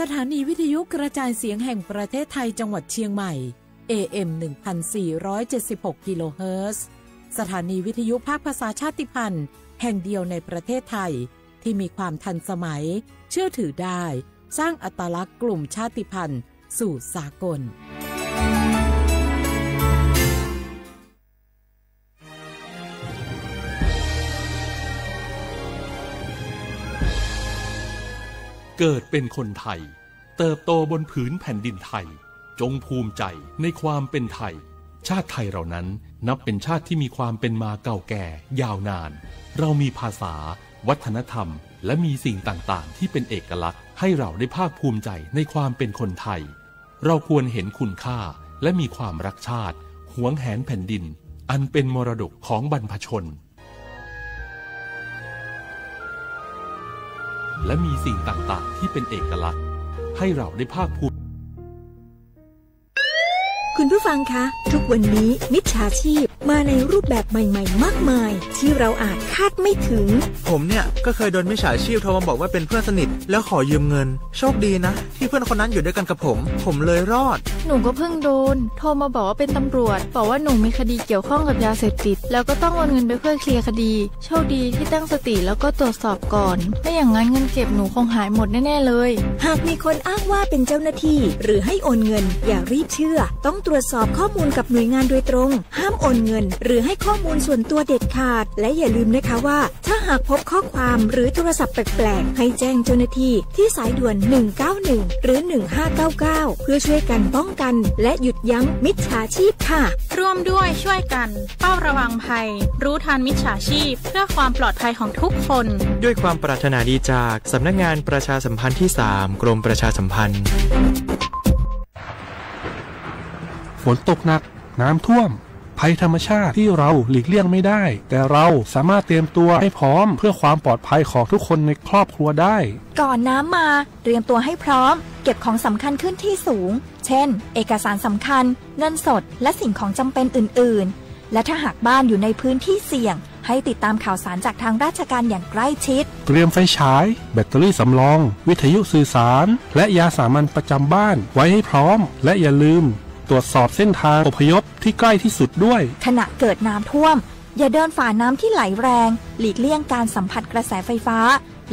สถานีวิทยุกระจายเสียงแห่งประเทศไทยจังหวัดเชียงใหม่ เอ เอ็ม หนึ่งพันสี่ร้อยเจ็ดสิบหก กิโลเฮิรตซ์ สถานีวิทยุภาคภาษาชาติพันธุ์แห่งเดียวในประเทศไทย ที่มีความทันสมัย เชื่อถือได้ สร้างอัตลักษณ์กลุ่มชาติพันธุ์สู่สากล เกิดเป็นคนไทย เติบโตบนผืนแผ่นดินไทย จงภูมิใจในความเป็นไทย ชาติไทยเรานั้นนับเป็นชาติที่มีความเป็นมาเก่าแก่ยาวนาน เรามีภาษา วัฒนธรรม และมีสิ่งต่างๆ ที่เป็นเอกลักษณ์ ให้เราได้ภาคภูมิใจในความเป็นคนไทย เราควรเห็นคุณค่า และมีความรักชาติ หวงแหนแผ่นดิน อันเป็นมรดกของบรรพชน และมีสิ่งต่างๆ ที่เป็นเอกลักษณ์ ให้เราได้ภาคภูมิ คุณผู้ฟังคะ ทุกวันนี้มิจฉาชีพมาในรูปแบบใหม่ๆ มากมาย ที่เราอาจคาดไม่ถึง ผมเนี่ยก็เคยโดนมิจฉาชีพโทรมาบอกว่าเป็นเพื่อนสนิท แล้วขอยืมเงิน โชคดีนะ ที่เพื่อนคนนั้นอยู่ด้วยกันกับผม ผมเลยรอด หนูก็เพิ่งโดนโทรมาบอกว่าเป็นตำรวจ บอกว่าหนูมีคดีเกี่ยวข้องกับยาเสพติด แล้วก็ต้องโอนเงินไปเพื่อเคลียร์คดี โชคดีที่ตั้งสติแล้วก็ตรวจสอบก่อน ไม่อย่างนั้นเงินเก็บหนูคงหายหมดแน่ๆเลย หากมีคนอ้างว่าเป็นเจ้าหน้าที่ หรือให้โอนเงิน อย่ารีบเชื่อ ต้องตรวจสอบข้อมูลกับหน่วยงานโดยตรง ห้ามโอนเงิน หรือให้ข้อมูลส่วนตัวเด็ดขาด และอย่าลืมนะคะว่า ถ้าหากพบข้อความหรือโทรศัพท์แปลกๆ ให้แจ้งเจ้าหน้าที่ที่สายด่วน หนึ่งเก้าหนึ่ง หรือ หนึ่งห้าเก้าเก้า เพื่อช่วยกันป้องกัน และหยุดยั้งมิจฉาชีพค่ะ ร่วมด้วยช่วยกันเฝ้าระวังภัย รู้ทันมิจฉาชีพ เพื่อความปลอดภัยของทุกคน ด้วยความปรารถนาดีจากสำนักงานประชาสัมพันธ์ที่สาม กรมประชาสัมพันธ์ ฝนตกหนัก น้ำท่วม ภัยธรรมชาติที่เราหลีกเลี่ยงไม่ได้ แต่เราสามารถเตรียมตัวให้พร้อมเพื่อความปลอดภัยของทุกคนในครอบครัวได้ ก่อนน้ำมา เตรียมตัวให้พร้อม เก็บของสำคัญขึ้นที่สูง เช่น เอกสารสำคัญ เงินสด และสิ่งของจำเป็นอื่นๆ และถ้าหากบ้านอยู่ในพื้นที่เสี่ยง ให้ติดตามข่าวสารจากทางราชการอย่างใกล้ชิด เตรียมไฟฉาย แบตเตอรี่สำรอง วิทยุสื่อสาร และยาสามัญประจำบ้านไว้ให้พร้อม และอย่าลืมตรวจสอบเส้นทางอพยพที่ใกล้ที่สุดด้วย ขณะเกิดน้ำท่วม อย่าเดินฝ่าน้ำที่ไหลแรง หลีกเลี่ยงการสัมผัสกระแสไฟฟ้า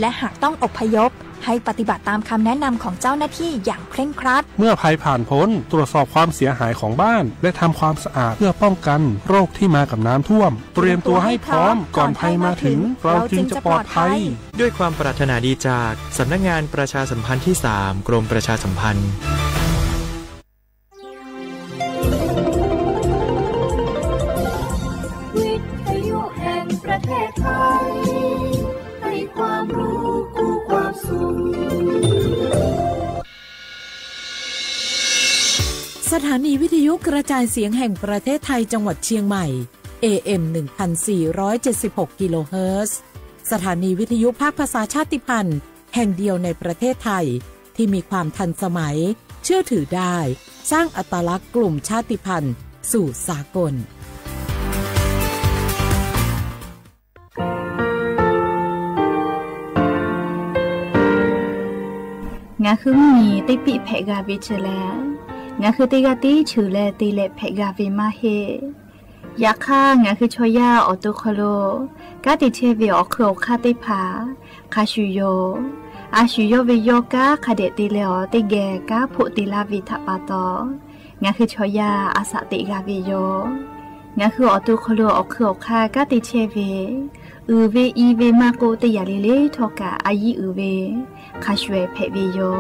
และหากต้องอพยพ ให้ปฏิบัติตามคำแนะนำของเจ้าหน้าที่อย่างเคร่งครัด เมื่อภัยผ่านพ้น ตรวจสอบความเสียหายของบ้าน และทำความสะอาดเพื่อป้องกันโรคที่มากับน้ำท่วม เตรียมตัวให้พร้อม ก่อนภัยมาถึง เราจึงจะปลอดภัย ด้วยความปรารถนาดีจากสำนักงานประชาสัมพันธ์ที่สาม กรมประชาสัมพันธ์ วิทยุแห่งประเทศไทย ให้ความรู้คู่ความสุข สถานีวิทยุกระจายเสียงแห่งประเทศไทยจังหวัดเชียงใหม่ เอ เอ็ม หนึ่งพันสี่ร้อยเจ็ดสิบหก กิโลเฮิรตซ์ สถานีวิทยุภาคภาษาชาติพันธุ์แห่งเดียวในประเทศไทย ที่มีความทันสมัย เชื่อถือได้ สร้างอัตลักษณ์กลุ่มชาติพันธุ์สู่สากล Ngaˬ hui mvuhˇ miˬ teˇ piˆ hpehꞈ g'a ve chi lehˬ, ngaˬ hui teˇ g'aˇ tiˉ cheuˬ leh te leh hpehꞈ g'a ve maˇ heˆ. Yaꞈ hk'aˇ, ngaˬ hui chaw yaˇ awˬ to hk'aw lo kanˉ te chehˇ ve awˬ hk'eun awˬ hk'aˇ teˇ hpaˍ hk'a shuˍ yoˬ. A shu yawˇ ve yawˇ kanˉ hk'a dehꞈ te leh awˬ teˇ geh kanˉ hpoˆ te laˇ ve htaꞈ pa taw, ngaˬ hui chaw yaˇ a shaꞈ teꞈ g'a ve yoˬ. Ngaˬ hui awˬ to hk'aw lo awˬ hk'eun awˬ hk'aˇ kanˉ te chehˇ ve, uiˍ ve i ve maˇ k'oˆ, teˇ yanˇ le le htawˇ kaꞈ a yiˇ uiˍ ve hk'a shuˍ hpehꞈ ve yoˬ.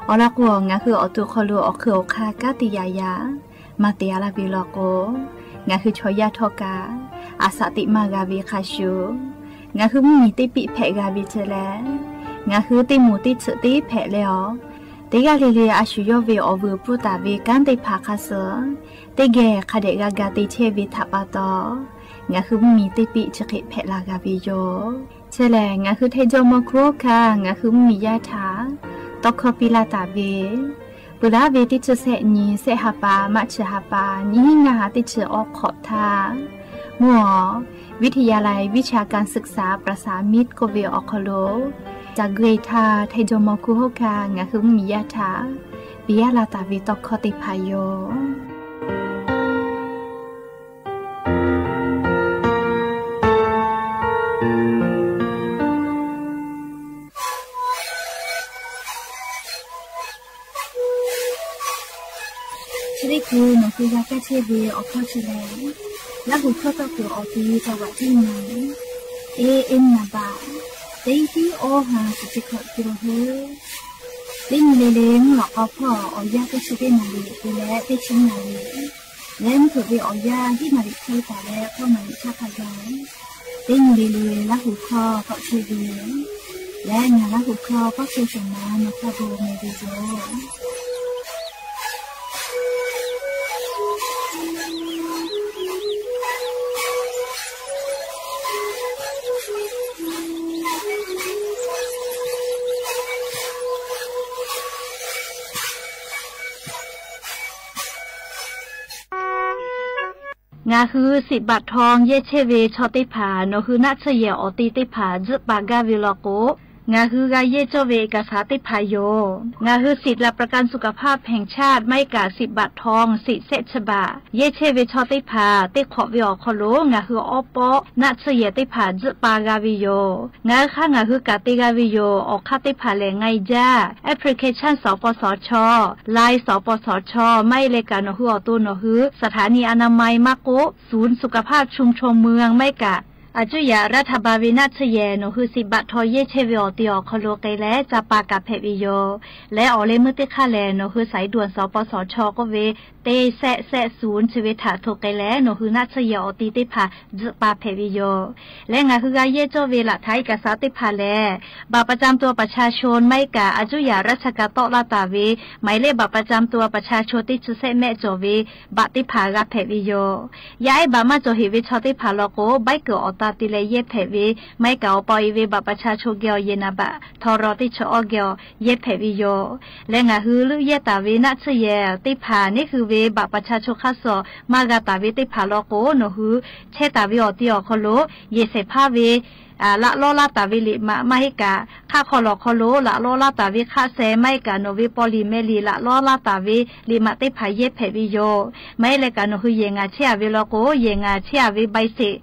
Awˬ lawn k'o, ngaˬ hui awˬ to hk'aw lo awˬ hk'eun awˬ hk'aˇ kanˉ te yaꞈ yaꞈ maˇ te a laˇ ve law k'o, ngaˬ hui chaw yaˇ htawˇ kaꞈ a shaꞈ teꞈ maˇ g'a ve hk'a shuˍ, ngaˬ hui mvuhˇ miˬ teˇ piˆ hpehꞈ g'a ve chi lehˬ, ngaˬ hui teˇ moˍ teˇ tsuhꞈ teˇ hpehꞈ leh awˬ, teˇ g'aˇ le le a shu yawˇ ve awˬ vuiˬ pfuhˇ taˍ ve kanˉ teˇ hpaˍ hk'a suh teˇ geh hk'a dehꞈ g'a ga te chehˇ ve htaꞈ pa taw, ngaˬ hui mvuhˇ miˬ teˇ piˆ chi hk'e hpehꞈ la g'a ve yoˬ. Chi lehˬ, ngaˬ hui hteˇ jawˇ mawˇ hkuˇ hkanˇ ngaˬ hui mvuhˇ miˬ yaˇ htaꞈ tawˇ hkawˇ piˇ laˇ taˍ ve, peuˬ laˉ ve teˇ chi sehˆ nyi sehˆ ha pa maˇ chi ha pa nyiˇ hinˉ ngaˇ ha teˇ chi awˬ hk'awꞈ htaˇ, mvuhˇ awˬ วิทยาลัยวิชาการศึกษาประสานมิตร k'oˆ ve awˬ hk'aw lo Caˬ gu-e htaˇ, hteˇ jawˇ mawˇ hkuˇ hoˉ kaꞈ ngaˬ hui mvuhˇmiˬ yaˇ htaꞈ piˇ yaˇ la taˍ ve tawˇ hkawˇ teˇ hpaˍ yoˬ. Chi teˇ hkui nawˬ hui g'a kaˇ chehˇ ve awˬ hkawˇ chi lehˬ, Laˇ huˍ hkawˇ tawˇ kuiˬ awˬ ti caˇ vaꞈ tiˉ na, e, e naˍ baꞈ teˇ tiˉ awˇ ha shiˍ chi hkawꞈ te la hui. Teˇ nyi le le mvuhˇ lawꞈ k'aw hpawˇ awˬ yanˇ teˇ chi teˇ naˍ riˍ te leh teˇ chi naˍ riˍ leh mvuhˇ hpeuꞈ ve awˬ yanˇ hiˉ naˍ riˍ hk'e taˍ leh k'awˇ naˍ riˍ chaˇ hk'a gaˬ, teˇ nyi le le Laˇ huˍ hkawˇ tawˆ chehˇ ve yoˬ. Leh ngaˬ Laˇ huˍ hkawˇ k'awˇ chehˇ shawˍ ma nawˬ hk'a gaˬ meh ve yoˬ. Ngaˬ hui siꞈ baꞈ htaw yehˇ chehˇ ve chaw teˇ hpaˍ nawˬ hui naˆ tsuhˇ yehˬ awˬ te teˇ hpaˍ tzuhˆ pa gaˇ ve law k'o, ngaˬ hui g'a yehˇ cawˇ ve เอกสาร teˇ hpaˍ yoˬ. Ngaˬ hui สิทธิ์หลักประกันสุขภาพแห่งชาติ maˇ heˆ kaꞈ siꞈ baꞈ htaw siꞈ shehˆ chi baꞈ yehˇ chehˇ ve chaw teˇ hpaˍ teˇ hk'awꞈ ve awˬ hk'aw lo ngaˬ hui awˉ pawˆ naˆ tsuhˇ yehˬ teˇ hpaˍ tzuhˆ pa g'a ve yoˬ. Ngaˬ hui hk'aˇ ngaˬ hui kaꞈ te g'a ve yoˬ. Awˬ hk'aˇ teˇ hpaˍ lehˬ ไงจ้า application สปสช Line สปสช maˇ heˆ leh kaꞈ nawˬ hui awˬ to nawˬ hui สถานีอนามัย maˇ k'oˆ ศูนย์สุขภาพชุมชนเมือง maˇ heˆ kaꞈ อายุทยารัฐบาล ve naˆ tsuhˇ yehˬ nawˬ hui siꞈ baꞈ htaw yehˇ chehˇ ve awˬ te awˬ hk'aw lo k'ai leh ca pa kaꞈ hpehꞈ ve yoˬ. Leh awˬ leh meuˇ teˇ hk'aˇ lehˬ nawˬ hui สายด่วน สปสช k'oˆ ve teˇ shehˆ shehˆ ศูนย์ chi ve htaꞈ hto k'ai leh nawˬ hui naˆ tsuhˇ yehˬ awˬ te teˇ hpaˍ tzuhˆ pa hpehꞈ ve yoˬ. Leh ngaˬ hui g'a yehˇ cawˇ ve หลักฐานเอกสาร teˇ hpaˍ lehˬ,บัตรประจำตัวประชาชน maˇ heˆ kaꞈ อายุทยาราชการ tawˆ laˇ taˍ ve หมายเลขบัตรประจำตัวประชาชน teˇ chi shehˆ mehˆ cawˬ ve baꞈ teˇ hpaˍ g'a hpehꞈ ve yoˬ. Yaˇ ehˉ baꞈ maˇ cawˬ heꞈ ve chaw teˇ hpaˍ law k'o, ใบเกิด awˬ ta te leh yehˇ hpehꞈ ve, maˇ heˆ kaꞈ awˬ pa awˬ e ve บัตรประชาชน geh awˬ yehˬ นามบัตร htaw raw teˇ chi awˇ geh awˬ yehˇ hpehꞈ ve yoˬ. Leh ngaˬ hui leuˆ yehˇ taˍ ve naˆ tsuhˇ yehˬ teˇ hpaˍ neˉ hui ve บัตรประชาชน hk'aˇ suh maˇ g'a taˍ ve teˇ hpaˍ law k'o, nawˬ hui chehˇ taˍ ve awˬ te awˬ hk'aw lo yehˬ shehˍ hpaˇ ve laꞈ lawˉ laˇ taˍ ve liꞈ maꞈ maˇ heˆ kaꞈ, hk'aˆ hk'aw lawˬ hk'aw lo laꞈ lawˉ laˇ taˍ ve hk'aˆ sheh maˇ heˆ kaꞈ nawˬ ve paw liꞈ meh liꞈ laꞈ lawˉ laˇ taˍ ve liꞈ maꞈ teˇ hpaˍ yehˇ hpehꞈ ve yoˬ. Maˇ heˆ leh kaꞈ nawˬ hui yehˬ ngaˬ chehˇ a ve law k'o, yehˬ ngaˬ chehˇ a ve ใบเสร็จ,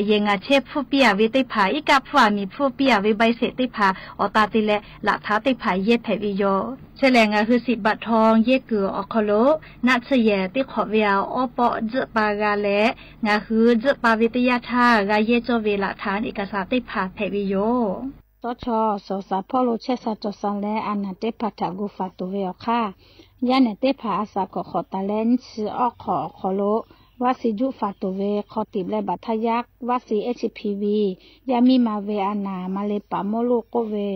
yehˬ ngaˬ chehˇ hpfuhˇ piˇ a ve teˇ hpaˍ, iˉ kaˆ hpfuhˇ a miˬ hpfuhˇ piˇ a ve ใบเสร็จ teˇ hpaˍ awˬ ta te leh laꞈ htaꞈ teˇ hpaˍ yehˇ hpehꞈ ve yoˬ. Chi lehˬ ngaˬ hui siꞈ baꞈ htaw yehˇ kuiˬ awˬ hk'aw lo naˆ tsuhˇ yehˬ teˇ hk'awꞈ ve awˉ pawˆ tzuhˆ pa g'a leh, ngaˬ hui tzuhˆ pa ve teˇ yanˇ htaˇ g'a yehˇ cawˇ ve หลักฐานเอกสาร teˇ hpaˍ hpehꞈ ve yoˬ. Tawˇ chaw suhˍ shaˍ hpawˇ lo chehˇ sha cawˬ sha leh a naˍ teˇ hpaˍ htaꞈ gu faˍ tuˬ ve awˬ hk'aˇ, yaˇ nehˬ teˇ hpaˍ a shaˍ hk'awꞈ hk'awꞈ taˍ leh nyiˇ chi awˇ hk'awꞈ awˬ hk'aw lo vaˇ shiˍ juˆ faˍ tuˬ ve hk'aw tiꞈ leh baꞈ htaˇ yaˇ vaˇ shiˍ HPV yaˇ miˇ ma ve a naˍ ma le paˍ mawˇ loˇ k'oˆ ve,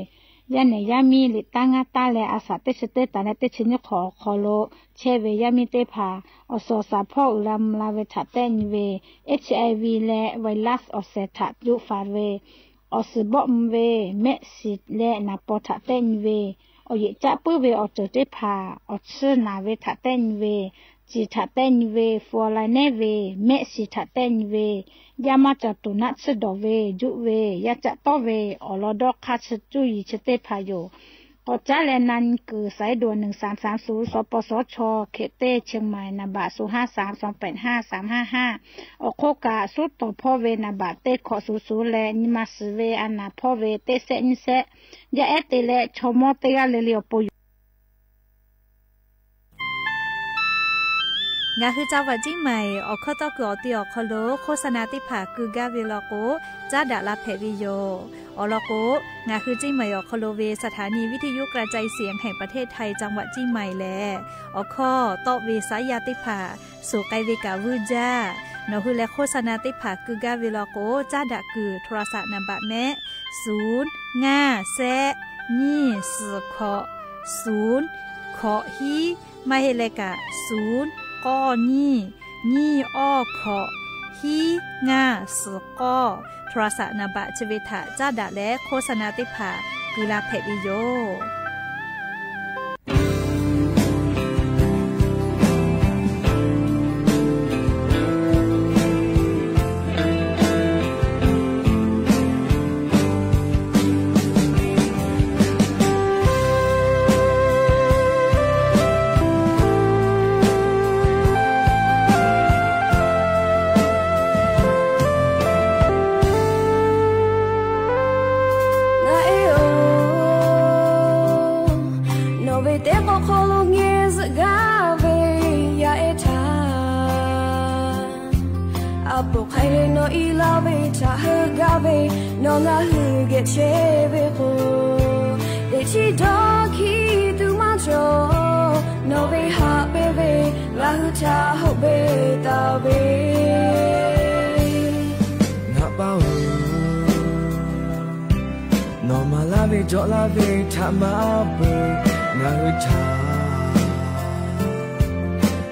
yaˇ nehˬ yaˇ miˇ liꞈ taˇ ngaˇ taˇ leh a shaˍ teˇ chi teˇ taˍ leh teˇ chi nyiˇ hk'awꞈ awˬ hk'aw lo chehˇ ve yaˇ miˇ teˇ hpaˍ awˬ suhˍ shaˍ hpawˇ uiˍ la mvuh la ve htaꞈ tehˆ nyi ve, HIV leh virus awˬ shehˍ htaꞈ juˆ faˍ ve, awˬ suhˍ bawˆ mvuh ve, mehˆ shiˍ leh naˍ paw htaꞈ tehˆ nyi ve, awˬ yeꞈ caˆ puiˉ ve awˬ ceuˬ teˇ hpaˍ awˬ chiˇ naˍ ve htaꞈ tehˆ nyi ve, ciˬ htaꞈ tehˆ nyi ve, fluoride neˉ ve, mehˆ shiˍ htaꞈ tehˆ nyi ve, yaˇ maˇ cawˬ tuˬ naˆ tsuhˇ dawˬ ve, juˆ ve, yaˇ caˆ tawˆ ve, awˬ lawn dawˇ hk'aˇ chi cuˇ yiˍ chi teˇ hpaˍ yoˬ. K'awꞈ caˉ leh na nyi kuiˬ สายด่วน หนึ่งสามสามศูนย์ สปสช เขต เจ็ด เชียงใหม่ naˍ baꞈ ศูนย์ห้าสาม สองแปดห้า สามห้าห้า awˬ hk'oˆ kaꞈ suhˉ tawˍ hpawˇ ve naˍ baꞈ teˇ hkawꞈ suhˍ suhˍ leh nyi ma suhˍ ve a naˍ hpawˇ ve teˇ shehˆ nyiˇ shehˆ, yaˇ ehˉ te leh chaw mawˇ teˇ g'aˇ le le awˬ pon yoˬ. Ngaˬ hui จังหวัดเชียงใหม่ awˬ hkawˇ tawˇ kuiˬ awˬ te awˬ hk'aw lo โฆษณา teˇ hpaˍ keu gaˇ ve law k'o, caˉ daꞈ la hpehꞈ ve yoˬ. Awˬ lawn k'o, ngaˬ hui เชียงใหม่ awˬ hk'aw lo ve สถานีวิทยุกระจายเสียงแห่งประเทศไทย จังหวัดเชียงใหม่ lehˬ, awˬ hkawˇ tawˆ ve saˉ yaˇ teˇ hpaˍ suhˍ k'ai ve kaꞈ vuiˇ jaˇ. Nawˬ hui leh โฆษณา teˇ hpaˍ keu gaˇ ve law k'o, caˉ daꞈ kuiˬ โทรศัพท์ naˍ baꞈ mehˆ ศูนย์ห้าแซะ nyiˇ suhˍ hkawꞈ ศูนย์ hkawꞈ hiˉ, maˇ heˆ leh kaꞈ ศูนย์ k'awˇ nyiˇ, nyiˇ awˇ hkawꞈ, hiˉ ngaˇ suhˍ k'awˇ, โทรศัพท์ naˍ baꞈ chi ve htaꞈ caˉ daꞈ leh โฆษณา teˇ hpaˍ keu la hpehꞈ ve yoˬ. Nawˬ i laˇ ve htaꞈ heuˆ gaˇ ve, nawˬ ngaˬ hui geh chehˇ ve k'o, teꞈ chiˉ dawˇ hkiˇ tuˬ maˇ cawˬ. Nawˬ ve haꞈ pehnˇ ve ngaˬ hui htaꞈ hoˆ ve taˍ ve, ngaˬ pa-oˬ, nawˬ maˍ laˇ ve cawˬ laˇ ve htaꞈ maˇ peuˬ. Ngaˬ hui htaꞈ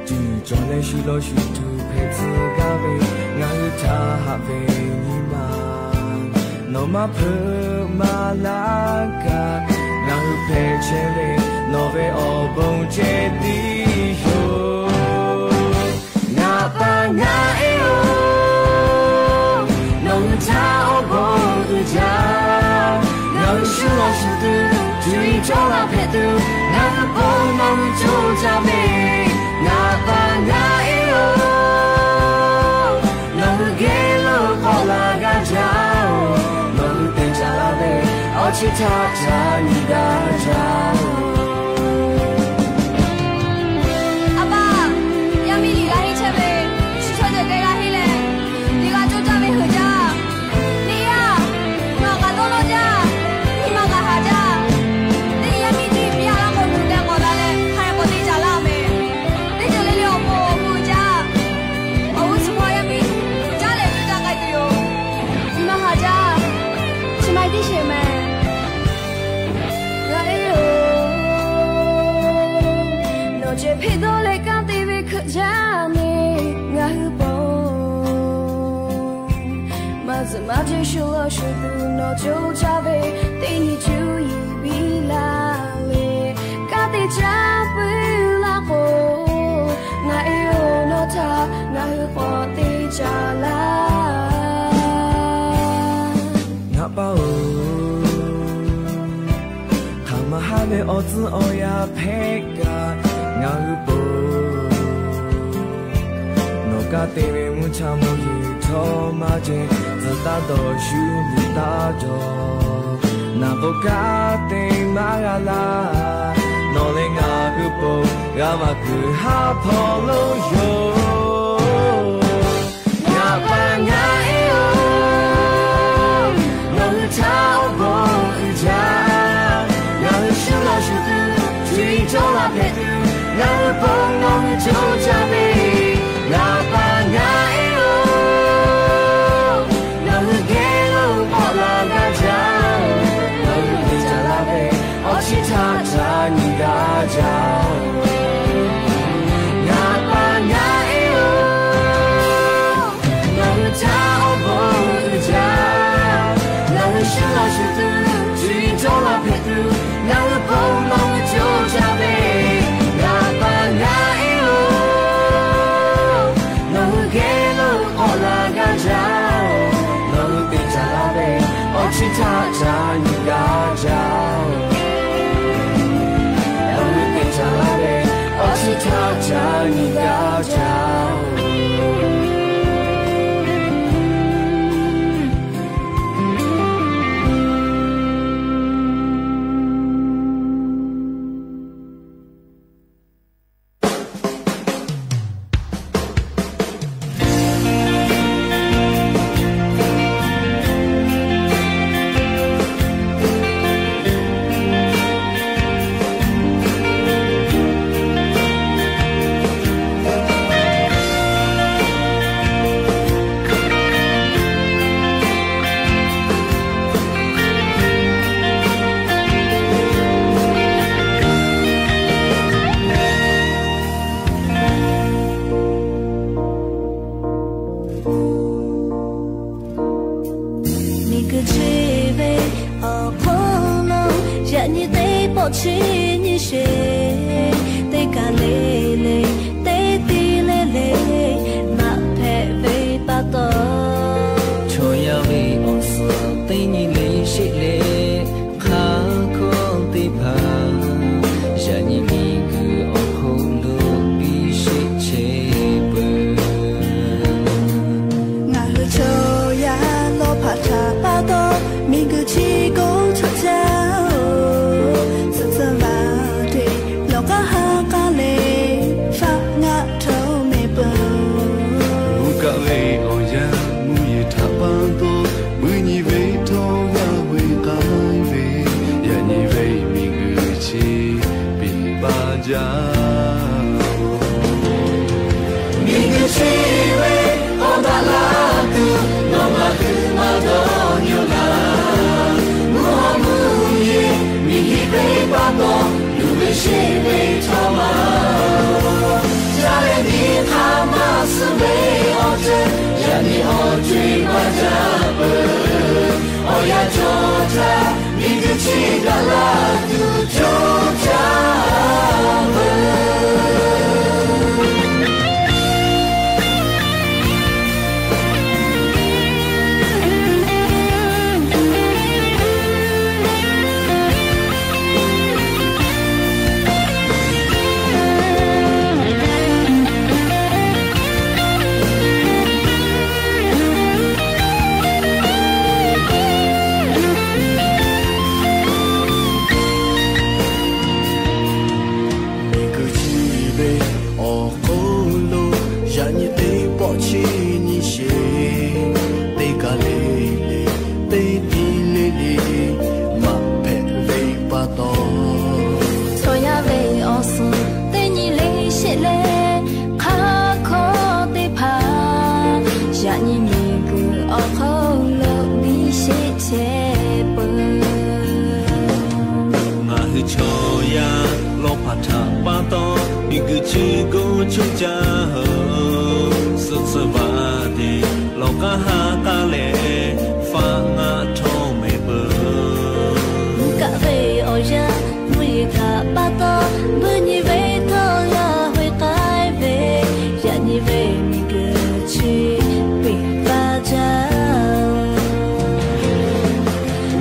cuˇ cawˬ leh shu law shu tuˬ hpehꞈ tcuh gaˇ ve, ngaˬ hui htaꞈ haꞈ ve nyi ma nawˬ maˇ hpeuꞈ maˍ laˇ kaꞈ, ngaˬ hui hpehꞈ chehˇ ve nawˬ ve awˬ bon ceh tiˉ yoˬ. Ngaˬ pa ngaˬ e-oˬ, nawˬ hui htaꞈ awˬ bon uiˍ jaˇ. Ngaˬ hui shu law shu tuˬ, cuˇ yiˍ cawˇ laˇ hpehꞈ tuˬ, ngaˬ hui bon nawˬ hui coˇ caˇ ve. Ngaˬ pa ngaˬ e-oˬ, nawˬ hui geh lo k'awꞈ la gaˇ jaˇ-oˬ. Nawˬ hui te caˇ laˇ ve awˬ chi htaꞈ ca nyi gaˇ jaˇ-oˬ. A pa, yaˇ miˇ liꞈ g'a henˇ chehˇ ve, shu chaw ceuˬ geh g'a henˇ leh, liꞈ g'a coˇ caˇ ve heuˬ jaˇ. Neˇ yaˇ, maˬ k'aꞈ dawˇ lawˇ jaˇ. Nyi ma k'aꞈ haˍ jaˇ. Teˇ nyi yaˇ miˇ cuˇ yiˍ piˇ a laˇ k'o, luˬ leh k'awꞈ la leh hk'a dehꞈ k'awꞈ te caˇ laˇ-oˬ meh. Teˇ ceuˬ le le awˬ pon awˬ bon jaˇ. Awˬ g'uˇ suhˍ hk'aw yaˇ miˇ caˉ leh coˇ caˇ k'ai tuˬ yoˬ. Nyi ma haˍ jaˇ. Chi ma tiˉ sheˍ meh. Ngaˬ e-oˬ, nawˬ ceh hpeˇ dawˇ leh kanˉ te ve hkeuꞈ jaˇ ve ngaˬ hui pon, maˇ zuhꞈ maˇ jehˇ shu law shu tuˬ nawˬ coˇ caˇ ve, teˇ nyi cuˇ yiˍ piˇ laˇ leh, kanˉ te caˇ puiˉ laˇ k'o, ngaˬ e-oˬ, nawˬ htaꞈ ngaˬ hui k'awꞈ te caˇ laˇ. Ngaˬ pa-oˬ, hk'aˬ ma haˉ ve awˬ tcuhˉ awˬ yanˇ hpehꞈ kaꞈ, ngaˬ hui pon nawˬ kanˉ te ve mvuhˇ cha mvuhˇ yeˬ htawˇ maˇ ceh, tcuh taˇ dawˬ shu liꞈ taˇ cawˬ. Naˬ k'o kanˉ te maˇ g'a laˇ. Nawˬ leh ngaˬ hui pon g'a maˇ kuiˬ haˉ hpawˇ lo yoˬ. Ngaˬ pa ngaˬ e-oˬ, nawˬ hui htaꞈ awˬ bon uiˍ jaˇ. Ngaˬ hui shu law shu tuˬ, cuˇ yiˍ cawˇ laˇ hpehꞈ tuˬ, ngaˬ hui pon nawˬ hui coˇ caˇ ve. Ngaˬ pa ngaˬ e-oˬ, nawˬ hui geh lo k'awꞈ la gaˇ jaˇ. Nawˬ hui te caˇ laˇ ve awˬ chi htaꞈ ca nyi gaˇ jaˇ. Ngaˬ pa ngaˬ e-oˬ, nawˬ hui htaꞈ awˬ bon uiˍ jaˇ. Ngaˬ hui shu law shu tuˬ, cuˇ yiˍ cawˇ laˇ hpehꞈ tuˬ, ngaˬ hui pon nawˬ hui coˇ caˇ ve. Ngaˬ pa ngaˬ e-oˬ, nawˬ hui geh lo k'awꞈ la gaˇ jaˇ. Nawˬ hui te caˇ laˇ ve awˬ chi htaꞈ ca nyi gaˇ jaˇ. Nawˬ hui te caˇ laˇ ve awˬ chi htaꞈ ca nyi gaˇ jaˇ. Miˬguiˬ chi ve awˬ hk'oˆ lo, yaꞈ nyi teˇ pawˆ chi nyi sheˍ, teˇ kaˬ le le, teˇ tiˉ le le, maꞈ hpehꞈ ve pa taw, chaw yaˇ ve awˬ suhˍ teˇ nyi le sheˆ leh, hk'a hkawˇ teˇ hpaˍ, yaꞈ nyi miˬguiˬ awˬ hk'oˆ lo piˇ sheˆ chehˇ peuˬ. Ngaˬ hui chaw yaˇ lawˇ hpaꞈ htaꞈ pa taw, miˬguiˬ chi k'o chaw caˇ-oˬ, tcuh tcuh vaˬ te lawˬ k'aˉ ha k'aˉ le, Miˬguiˬ chi daꞈ la tuˬ coˇ caˇ ve. Miˬguiˬ chi ve awˬ hk'oˆ lo yaꞈ nyi teˇ pawˆ chi nyi sheˍ, teˇ kaˬ le le, teˇ tiˉ le le, maꞈ hpehꞈ ve pa taw, chaw yaˇ ve awˬ suhˍ teˇ nyi le sheˆ leh, hk'aˇ hkawˇ teˇ hpaˍ yaꞈ nyi miˬguiˬ awˬ hk'oˆ lo biˇ sheˆ chehˇ peuˬ. Ngaˬ hui chaw yaˇ lawˇ hpaˍ htaꞈ pa taw, miˬguiˬ chi g'oˇ coˇ caˇ-oˬ. Suhˆ tcuhˇ vaˇ teˇ lawˬ k'aˉ ha k'aˉ leh, faˆ ngaˆ htawˇ mehˍ peuˬ. Kaꞈ ve awˬ yanˇ mvuhˇ yeˬ htaꞈ pa taw, buiˇ nyi ve htawˇ g'a hoꞈ k'ai ve, yaꞈ nyi ve miˬguiˬ chi peꞈ pa jaˇ.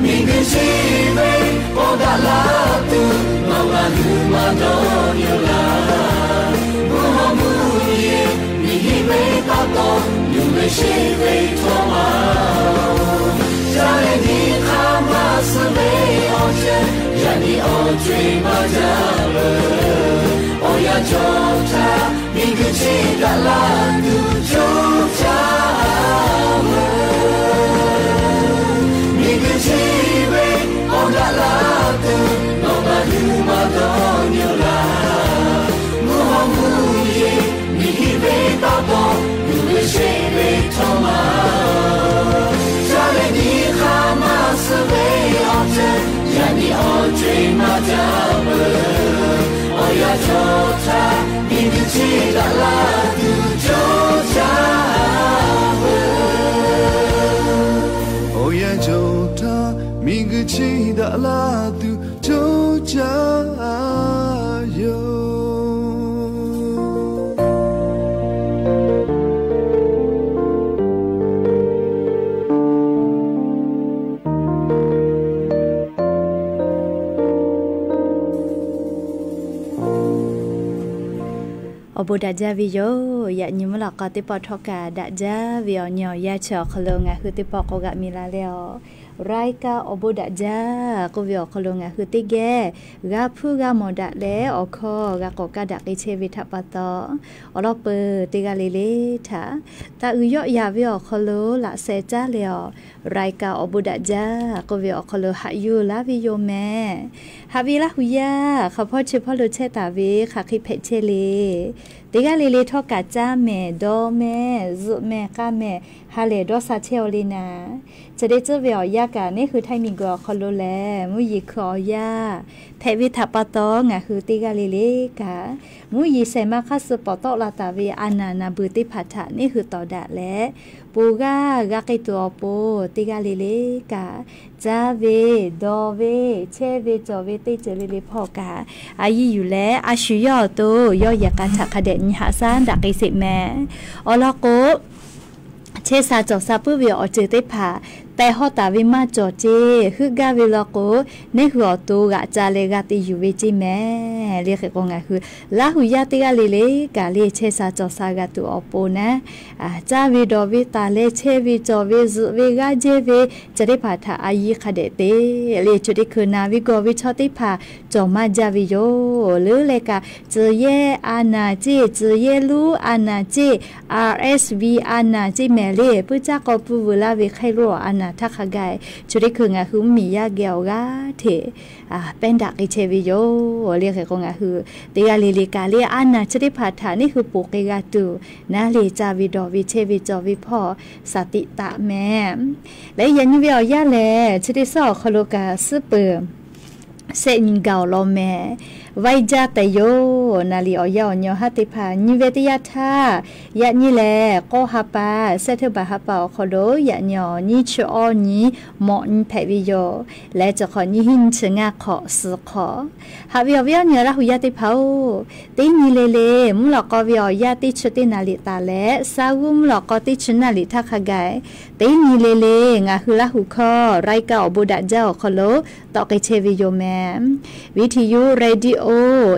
Miˬguiˬ chi ve awˬ daꞈ la tuˬ, nawˬ ngaˬ hui maˇ dawˇ nyi laˇ. Mvuhˇ hawˉ mvuhˇ yeˬ miˬ hiˆ ve pa taw, nuˬ ve sheˆ ve htawˇ maˇ-oˬ. Caˇ leh nyi hk'aˇ maˇ suh ve awˬ ceuˬ, yaꞈ nyi awˬ co-e maˇ jaˇ peuˬ. Awˬ yanˇ cawˬ htaˇ, miˬguiˬ chi daꞈ la tuˬ coˇ caˇ ve. Miˬguiˬ chi ve awˬ daꞈ la tuˬ, nawˬ ngaˬ hui maˇ dawˇ nyi laˇ. Mvuhˇ hawˉ mvuhˇ yeˬ miˬ hiˆ ve pa taw, nuˬ ve sheˆ ve htawˇ maˇ-oˬ. Caˇ leh nyi hk'aˇ maˇ suh ve awˬ ceuˬ, yaꞈ nyi awˬ co-e maˇ jaˇ peuˬ. Awˬ yanˇ cawˬ htaˇ, miˬguiˬ chi daꞈ la tuˬ coˇ caˇ ve. Awˬ yanˇ cawˬ htaˇ, miˬguiˬ chi daꞈ la tuˬ coˇ caˇ yoˬ. Awˬ bon daꞈ jaˇ ve yoˬ. Yaꞈ nyi mvuhˇ lawꞈ k'aw teˇ pawˆ htawˇ kaꞈ daꞈ jaˇ ve awˬ nyi awˬ yanˇ chi awˬ hk'aw lo ngaˬ hui teˇ pawˆ k'awꞈ g'aꞈ mi la leh-aˬ, รายการ awˬ bon daꞈ jaˇ k'oˆ ve awˬ hk'aw lo ngaˬ hui teˇ geh g'a hpuˇ g'a mawˬ daꞈ leh awˬ hkawˇ g'a k'awꞈ kaˇ daꞈ k'ai chehˇ ve htaꞈ pa taw, awˬ lawn peuˬ teˇ g'aˇ le le htaꞈ taˍ uiˍ yawˆ yan ve awˬ hk'aw lo laꞈ sheh caˉ leh-aˬ, รายการ awˬ bon daꞈ jaˇ k'oˆ ve awˬ hk'aw lo haꞈ yuˬ laˇ ve yoˬ mehˍ. Haꞈ ve Laˇ huˍ yaˇ hk'aˬ hpawˇ chi hpawˇ lo chehˇ taˍ ve hk'aˬ hk'e hpehꞈ chehˇ le. Teˇ g'aˇ le le htawˇ kaꞈ caˇ mehˍ, dawˇ mehˍ, zuhꞈ mehˍ, k'aˇ mehˍ, ha lehˬ dawˇ sha chehˇ-aw le naˍ. Chi teˇ ceuˬ ve awˬ yanˇ kaꞈ neˇ hui htaiˇ miˬguiˬ awˬ hk'aw lo lehˬ, mvuhˇ yeˬ hkui awˬ yanˇ hpehꞈ ve htaꞈ pa taw, ngaˬ hui teˇ g'aˇ le le kaꞈ mvuhˇ yeˬ shehˍ ma hk'aˇ suh pawˍ tawˆ la taˍ ve a naˍ naˍ beuˬ teˇ hpaˍ htaꞈ neˇ hui tawˍ daꞈ leh, ponˬ g'aˇ g'a k'ai tuˬ awˬ pon teˇ g'aˇ le le kaꞈ caˇ ve, dawˇ ve, chehˇ ve cawˬ ve teˇ ceuˬ le le hpawˇ kaꞈ a yiˇ yuˬ leh, a shu yawˇ awˬ to yawˇ yehˬ k'a htaꞈ hk'a dehꞈ nyi haꞈ shaˉ daꞈ k'ai sheˍ mehˍ. Awˬ lawn k'o, chehˇ sha cawˬ sha puiˉ ve awˬ ceuˬ teˇ hpaˍ tehꞈ hawˉ taˍ ve maˇ cawˬ ceˇ. Heuˆ gaˇ ve law k'o, neˇ hui awˬ to g'aꞈ ca leh g'a te yuˬ ve ceˇ mehˍ. Le hk'e k'o, ngaˬ hui Laˇ huˍ yaˇ teˇ g'aˇ le le kaꞈ le chehˇ sha cawˬ sha g'a tuˬ awˬ pon naˉ, caˇ ve dawˬ ve taˍ leh chehˇ ve cawˬ ve zuhꞈ ve g'aˇ jehˇ ve chi teˇ hpaˍ htaꞈ a yiˇ hk'a dehꞈ te le. Chi teˇ hkui naˍ ve gawˬ ve chaw teˇ hpaˍ cawˬ maˇ jaˇ ve yoˬ. Leuˉ leh kaꞈ, tcuh yehˇ a naˍ ceˇ, tcuh yehˇ luˉ a naˍ ceˇ, RSV a naˍ ceˇ mehˍ le. Puiˉ caˇ k'aw pui vuiˬ laˇ ve hk'e lo a naˍ htaˇ hk'a gaˬ, chi teˇ hkui ngaˬ hui mvuhˇmiˬ yaˇ geh awˬ g'aˇ hteꞈ pehˇ daꞈ k'ai chehˇ ve yoˬ. Le hk'e k'o, ngaˬ hui teˇ g'aˇ le le kaꞈ le a naˍ chi teˇ hpaˍ htaꞈ neˇ hui ponˬ k'ai g'a tuˬ naˉ le, caˇ ve dawˬ ve chehˇ ve cawˬ ve hpawˇ shaˍ tiꞈ taˍ mehˍ. Leh yaꞈ nyi ve awˬ yanˇ lehˬ, chi teˇ suhˉ awˬ hk'aw lo kaꞈ suhˉ peuˬ shehˆ nyi gaˬ awˬ lawn mehˍ. Vaiˇ jaˇ tehꞈ yoˬ. Naˍ liˍ awˬ yanˇ awˬ nyi awˬ haˉ teˇ hpaˍ nyi ve teˇ yanˇ htaˇ, yaꞈ nyi lehˬ k'awˇ ha pa, September ha pa awˬ hk'aw lo yaꞈ nyi awˬ nyiˇ chi awˇ nyi mawꞈ nyi hpehꞈ ve yoˬ. Leh chi hk'awꞈ nyiˇ hinˉ nyiˇ chi ngaˇ hk'awꞈ suhˍ hk'awꞈ. Haꞈ ve awˬ viˉ awˬ nyi Laˇ hu yaˇ teˇ hpaˍ-oˬ, teˇ nyi le le mvuhˇ lawꞈ k'aw ve awˬ yanˇ teˇ chi teˇ naˍ liꞈ taˍ leh, sa g'uˇ mvuhˇ lawꞈ k'aw teˇ chi naˍ liꞈ htaˇ hk'a gaˬ, teˇ nyi le le ngaˬ hui Laˇ hu hkawˇ รายการ awˬ bon daꞈ jaˇ awˬ hk'aw lo tawˆ k'ai chehˇ ve yoˬ mehˍ. Viˇ hti yuˇ เรดิโอ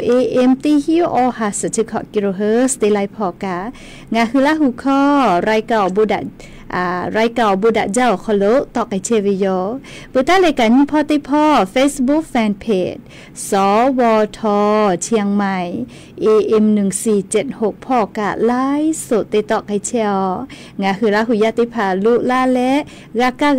เอเอ็ม teˇ hinˉ awˇ ha suhˍ chi hkawꞈ กิโลเฮิรตซ์ teˇ laiˉ hpawˇ kaꞈ, ngaˬ hui Laˇ hu hkawˇ รายการ awˬ bon daꞈ รายการ awˬ bon daꞈ jaˇ awˬ hk'aw lo tawˆ k'ai chehˇ ve yoˬ. Peuˬ taˉ leh kaꞈ nyiˇ hpawˇ teˇ hpawˇ Facebook Fan Page สวท เชียงใหม่ เอเอ็ม หนึ่งสี่เจ็ดหก hpawˇ kaꞈ ไลฟ์สด te tawˆ k'ai chehˇ-aˬ. Ngaˬ hui Laˇ hu yaˇ teˇ hpaˍ loꞈ la leh g'a kaˇ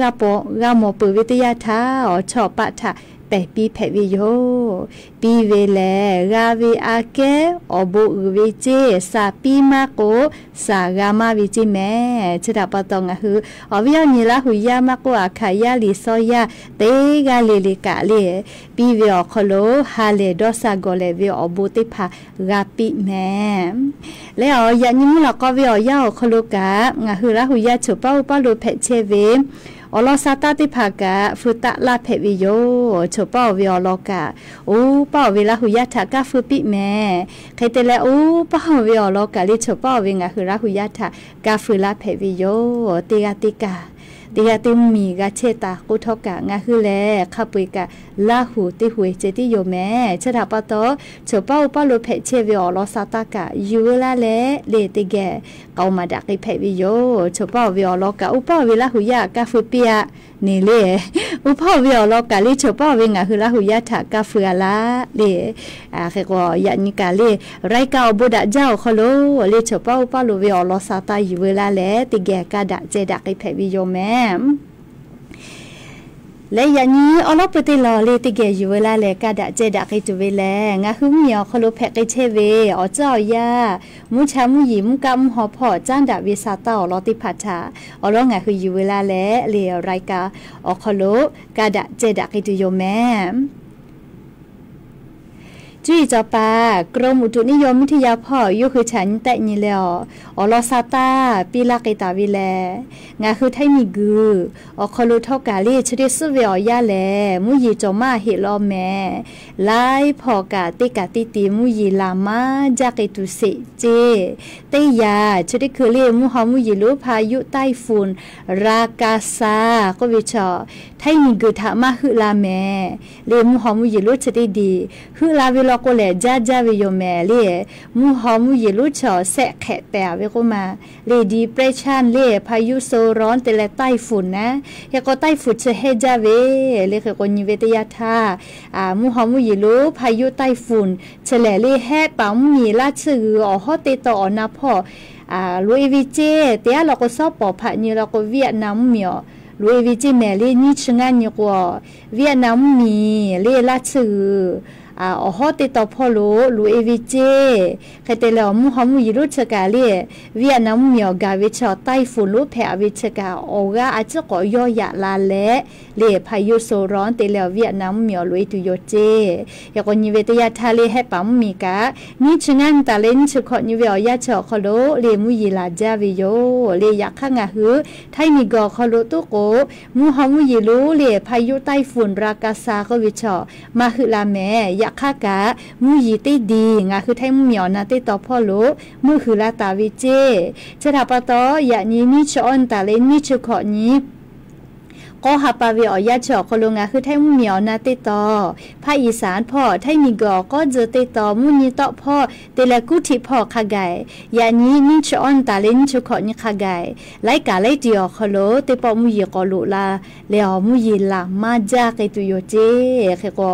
g'a mawˬ peuˬ ve teˇ yanˇ htaˇ, awˬ chawˇ paˆ htaꞈ pehˬ piˇ hpehꞈ ve yoˬ. Piˇ ve lehˬ, g'a ve aꞈ kehˉ awˬ bon uiˍ ve ceˇ, shaˍ piˇ maˇ k'o, shaˍ g'a maˇ ve ceˇ mehˍ. Chi htaꞈ pa taw ngaˬ hui awˬ viˉ awˬ nyi Laˇ hu yaˇ maˇ k'oˆ, aˬ hkaꞈ yaˇ liꞈ shawˉ yaˇ teˇ g'aˇ le le kaꞈ le, piˇ ve awˬ hk'aw lo ha lehˬ dawˇ sha gawˬ lehˬ ve awˬ bon teˇ hpaˍ g'a piˇ mehˍ. Leh awˬ yaꞈ nyi mvuhˇ lawꞈ k'aw ve awˬ yanˇ awˬ hk'aw lo kaꞈ, ngaˬ hui Laˇ hu yaˇ choˬ paˉ oˇ paˇ lo hpehꞈ chehˇ ve awˬ lawn sha taˇ teˇ hpaˍ kaꞈ feu taˆ laˇ hpehꞈ ve yoˬ. Choˬ paˉ oˬ ve awˬ lawn kaꞈ, oˇ paˇ oˬ ve Laˇ hu yaˇ htaꞈ kaˇ feu piˇ mehˍ. Hk'e te leh, oˇ paˇ oˬ ve awˬ lawn kaꞈ le choˬ paˉ oˬ ve ngaˬ hui Laˇ hu yaˇ htaꞈ kaˇ feu laˇ hpehꞈ ve yoˬ. Teˇ g'aˇ teˇ kaꞈ, teˇ g'aˇ teˇ mvuhˇmiˬ g'a chehˇ taˍ k'oˆ htawˇ kaꞈ, ngaˬ hui lehˬ hk'a peu-eˬ kaꞈ Laˇ hu teˇ hu-eˬ ceh tiˉ yoˬ mehˍ. Chi htaꞈ pa taw, choˬ paˉ oˇ paˇ lo hpehꞈ chehˇ ve awˬ lawn sha taˇ kaꞈ yuˬ veu laˇ leh le teˇ geh k'aoˍ maˍ daꞈ k'ai hpehꞈ ve yoˬ. Choˬ paˉ oˬ ve awˬ lawn kaꞈ oˇ paˇ oˬ ve Laˇ hu yaˇ kaˇ feu piˇ-a. Neˬ le, oˇ paˇ oˬ ve awˬ lawn kaꞈ le choˬ paˉ oˬ ve ngaˬ hui Laˇ hu yaˇ htaꞈ kaˇ feu-a laˇ le. Hk'e k'o yaꞈ nyi kaꞈ le, รายการ awˬ bon daꞈ jaˇ awˬ hk'aw lo le choˬ paˉ oˇ paˇ lo ve awˬ lawn sha taˇ yuˬ veu laˇ leh teˇ geh kaˇ daꞈ ceh daꞈ k'ai hpehꞈ ve yoˬ mehˍ. Leh yaꞈ nyi awˉ lawˉ peu teˇ lawˬ le teˇ geh yuˬ veu laˇ leh kaˇ daꞈ ceh daꞈ k'ai tuˬ ve lehˬ, ngaˬ hui mvuhˇmiˬ awˬ hk'aw lo hpehꞈ k'ai chehˇ ve awˬ tcuhˉ awˬ yaˇ, mvuhˇ cha mvuhˇ yeˬ mvuhˇ kaˆ mvuhˇ haw hpawˇ caˉ daꞈ ve sha taˇ awˬ lawn teˇ hpaˍ htaꞈ awˬ lawn ngaˬ hui yuˬ veu laˇ leh le รายการ awˬ hk'aw lo kaˇ daꞈ ceh daꞈ k'ai tuˬ yoˬ mehˍ. Cuˇ yiˍ cawˬ paˍ กรมอุตุนิยมวิทยา hpawˇ yawˇ hui chaꞈ nyi tehˆ nyi leh awˬ, awˬ lawn sha taˇ piˇ laˇ k'ai taˍ ve lehˬ, ngaˬ hui Htaiˇ miˬguiˬ awˬ hk'aw lo htawˇ kaꞈ le chi teˇ suhˉ ve awˬ yanˇ lehˬ mvuhˇ yeˬ cawˬ maˇ heˆ law mehˍ. Laiˉ hpawˇ kaꞈ teˇ kaꞈ teˇ ti mvuhˇ yeˬ laˬ maˇ jaˇ k'ai tuˬ sheˍ ceˇ. Teˇ yanˇ chi teˇ hkui le mvuhˇ haw mvuhˇ yeˬ lonˉ พายุไต้ฝุ่น ราคาซา k'oˆ ve chaw, Htaiˇ miˬguiˬ htaꞈ maˇ heuˆ la mehˍ. Le mvuhˇ haw mvuhˇ yeˬ lonˉ chi teˇ diˬ heuˆ la ve law k'o lehˬ jaˇ jaˇ ve yoˬ mehˍ le. Mvuhˇ haw mvuhˇ yeˬ lonˉ chaw shehˆ hk'ehꞈ pehˍ ve k'oˆ ma le, depression le พายุโซนร้อน te leh ไต้ฝุ่น naˉ. Hk'e k'o ไต้ฝุ่น chi hehnˇ jaˇ ve le. Hk'e k'o nyi ve teˇ yanˇ htaˇ, mvuhˇ haw mvuhˇ yeˬ lonˉ พายุไต้ฝุ่น chi lehˬ le hehˆ paˍ mvuhˇmiˬ laˇ tsuhˇ g'uiˬ awˬ hawˉ teˇ taw awˬ na hpawˇ loꞈ-e ve ceˇ. Teˇ aˉ law k'o shawˉ pawˍ hpaꞈ nyi law k'o Vietnam mvuhˇmiˬ awˬ loꞈ-e ve ceˇ mehˍ le. Nyiˇ chi ngaˇ nyi k'o Vietnam mvuhˇmiˬ le laˇ tsuhˇ g'uiˬ awˬ hawˉ teˇ taw hpawˇ lo loꞈ-e ve ceˇ. Hk'e te leh awˬ mvuhˇ haw mvuhˇ yeˬ lonˉ chi kaꞈ le Vietnam mvuhˇmiˬ awˬ gaˬ ve chaw ไต้ฝุ่น lonˉ hpehꞈ-a ve chi kaꞈ awˬ g'aˇ a ciˉ k'awꞈ yawˇ yaꞈ la leh le พายุโซนร้อน te leh awˬ Vietnam mvuhˇmiˬ awˬ loꞈ-e tuˬ yoˬ ceˇ. Hk'e k'o nyi ve teˇ yanˇ htaˇ le hehˆ paˍ mvuhˇmiˬ kaꞈ nyiˇ chi ngaˇ nyi taˍ leh nyiˇ chi hkawꞈ nyi ve awˬ yanˇ chi awˬ hk'aw lo le mvuhˇ yeˬ laˬ jaˇ ve yoˬ le. Yaꞈ hk'aˇ ngaˬ hui Htaiˇ miˬguiˬ awˬ hk'aw lo tuˉ k'o mvuhˇ haw mvuhˇ yeˬ lonˉ le พายุไต้ฝุ่น ราคาซา k'oˆ ve chaw maˇ heuˆ la mehˍ. Yaꞈ hk'aˇ kaꞈ mvuhˇ yeˬ teˇ diˬ ngaˬ hui Htaiˇ mvuhˇmiˬ awˬ na teˇ taw hpawˇ lo meuˆ huiˍ la taˍ ve ceˇ. Chi htaꞈ pa taw yaꞈ nyi nyiˇ chi awˇ nyi taˍ leh nyiˇ chi hkawꞈ nyi k'awˇ ha pa ve awˬ yanˇ chi awˬ hk'aw lo ngaˬ hui Htaiˇ mvuhˇmiˬ awˬ na teˇ taw ภาคอีสาน hpawˇ Htaiˇ miˬguiˬ awˬ k'awˉ tzuh teˇ taw mvuhˇ nyi tawˆ hpawˇ te leh kuˉ htiˆ hpawˇ hk'a gaˬ, yaꞈ nyi nyiˇ chi awˇ nyi taˍ leh nyiˇ chi hkawꞈ nyi hk'a gaˬ, laiˉ kaꞈ laiˉ tiˍ awˬ hk'aw lo teˇ pawˆ mvuhˇ yeˬ k'awꞈ loꞈ la leh awˬ mvuhˇ yeˬ laˬ maˇ jaˇ k'ai tuˬ yoˬ ceˇ. Hk'e k'o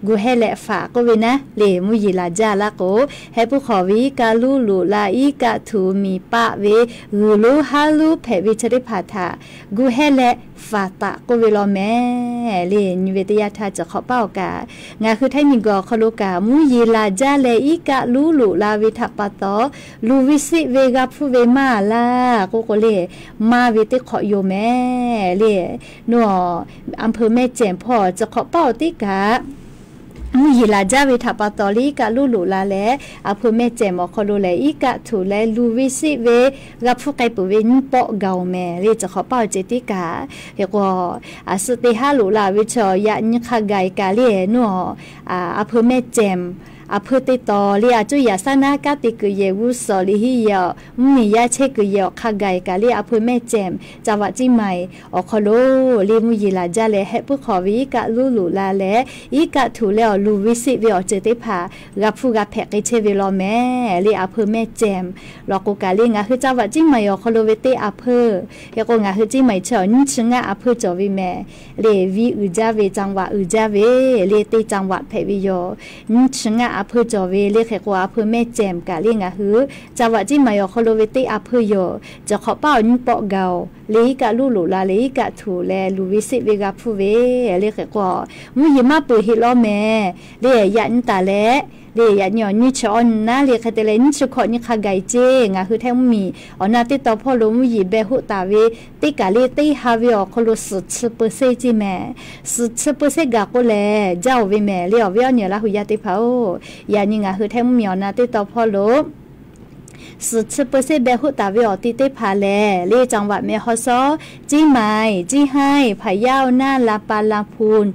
guˬ hehˇ leh faˍ k'oˆ ve naˉ le mvuhˇ yeˬ laˬ jaˇ laˇ k'o, heh puiˉ hk'awꞈ ve iˉ kaˆ luˉ loꞈ la iˉ kaˆ htuꞈ miˬ paˆ ve g'uiˬ lonˉ haˉ lonˉ hpehꞈ ve chi teˇ hpaˍ htaꞈ guˬ hehˇ leh faˍ taˍ k'oˆ ve law mehˍ le. Nyi ve teˇ yanˇ htaˇ chi hk'awꞈ paˉ awˬ kaꞈ ngaˬ hui Htaiˇ miˬguiˬ awˬ hk'aw lo kaꞈ mvuhˇ yeˬ laˬ jaˇ leh iˉ kaˆ luˉ loꞈ la ve htaꞈ pa taw, luˬ ve siˆ ve g'a hpuˇ ve maˇ laˇ k'oˆ k'o le, maˇ ve teˇ hk'awꞈ yoˬ mehˍ le. Nawˬ อำเภอแม่แจ่ม hpawˇ chi hk'awꞈ paˉ awˬ teˇ kaꞈ mvuhˇ yeˬ laˬ jaˇ ve htaꞈ pa taw le, iˉ kaˆ luˉ loꞈ la leh, a hpeu mehˇ cehˬ awˬ hk'aw lo lehˬ, iˉ kaˆ htuꞈ leh luˬ ve seˆ ve g'a hpfuhˇ k'ai peuˬ ve nyiˇ pawˆ gaˬ oˬ mehˍ le. Chi hk'awꞈ paˇ awˬ ceuˬ teˇ kaꞈ hk'e k'o, a suh teˇ haˉ loꞈ la ve chaw yaꞈ nyi hk'a gaˬ kaꞈ le, nuˇ a, a hpeu mehˇ cehˬ a hpeu teˇ taw le, a cuˇ yaꞈ saˉ naˉ kanˉ te kuiˬ yehˬ g'uˇ suhˍ le hiˉ yehˬ awˬ mvuhˇ miˬ yaˇ chehˇ kuiˬ yehˬ awˬ hk'a gaˬ kaꞈ le, a hpeu mehˇ cehˬ จังหวัดเชียงใหม่ awˬ hk'aw lo le mvuhˇ yeˬ laˬ jaˇ leh, heh puiˉ hk'awꞈ ve iˉ kaˆ luˉ loꞈ la leh, iˉ kaˆ htuꞈ leh awˬ luˬ ve seˆ ve awˬ ceuˬ teˇ hpaˍ g'a hpfuhˇ g'a hpehꞈ k'ai chehˇ ve law mehˍ le. A hpeu mehˇ cehˬ law k'o kaꞈ le, ngaˬ hui จังหวัดเชียงใหม่ awˬ hk'aw lo ve teˇ a hpeu, hk'e k'o ngaˬ hui เชียงใหม่ chi awˬ nyiˇ chi ngaˇ a hpeu cawˬ ve mehˍ le. Viˇ uiˍ jaˇ ve, จังหวัด uiˍ jaˇ ve le, teˇ จังหวัด hpehꞈ ve yoˬ. Nyiˇ chi ngaˇ a hpeu cawˬ ve le. Hk'e k'o a hpeu mehˇ cehˬ kaꞈ le, ngaˬ hui จังหวัดเชียงใหม่ awˬ hk'aw lo ve teˇ a hpeu yoˬ. Chi hk'awꞈ paˇ awˬ nyiˇ pawˆ gaˬ oˬ le, iˉ kaˆ luˉ loꞈ la leh iˉ kaˆ htuꞈ leh luˬ ve seˆ ve g'a hpfuhˇ ve le. Hk'e k'o mvuhˇ yeˬ maˇ peuˬ heˆ law mehˍ le. Yaꞈ nyi taˍ leh le, yaꞈ nyi awˬ nyiˇ chi awˇ nyi naˉ le, hk'e te leh nyiˇ chi hkawꞈ nyi hk'a gaˬ ceˇ. Ngaˬ hui htehˇ mvuhˇ miˬ awˬ na teˇ taw hpawˇ lo mvuhˇ yeˬ beh hoˆ taˍ ve teˇ kaˬ le, teˇ ha ve awˬ hk'aw lo suhˍ chi เปอร์เซ็นต์ ceˇ mehˍ. Suhˍ chi เปอร์เซ็นต์ gaˬ k'o lehˬ, jaˇ oˬ ve mehˍ le. Awˬ viˉ awˬ nyi Laˇ huˍ yaˇ teˇ hpaˍ oˬ, yaꞈ nyi ngaˬ hui htehˇ mvuhˇ miˬ awˬ na teˇ taw hpawˇ lo suhˍ chi เปอร์เซ็นต์ beh hoˆ taˍ ve awˬ ti teˇ hpaˍ lehˬ le, จังหวัดแม่ฮ่องสอน, เชียงใหม่, เชียงราย, พะเยา, น่าน, ลำปาง, ลำพูน,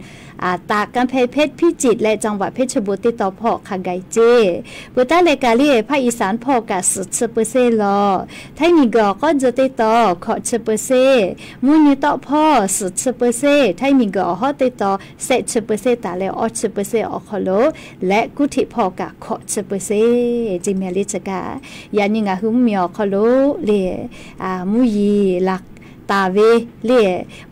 ตาก, กำแพงเพชร, พิจิตร leh จังหวัดเพชรบูรณ์ teˇ taw hpawˇ hk'a gaˬ ceˇ. Peuˬ taˉ leh kaꞈ le, ภาคอีสาน hpawˇ kaꞈ suhˍ chi เปอร์เซ็นต์ law. Htaiˇ miˬguiˬ awˬ k'awˉ dzuh teˇ taw hkawꞈ chi เปอร์เซ็นต์, mvuhˇ nyi tawˆ hpawˇ suhˍ chi เปอร์เซ็นต์, Htaiˇ miˬguiˬ awˬ hawˉ teˇ taw shehˆ chi เปอร์เซ็นต์ taˍ leh awˇ chi เปอร์เซ็นต์ awˬ hk'aw lo leh กรุงเทพ hpawˇ kaꞈ hkawꞈ chi เปอร์เซ็นต์ ceˇ mehˍ le. Chi kaꞈ yaꞈ nyi ngaˬ hui mvuhˇ miˬ awˬ hk'aw lo le, mvuhˇ yeˬ laˬ taˍ ve le,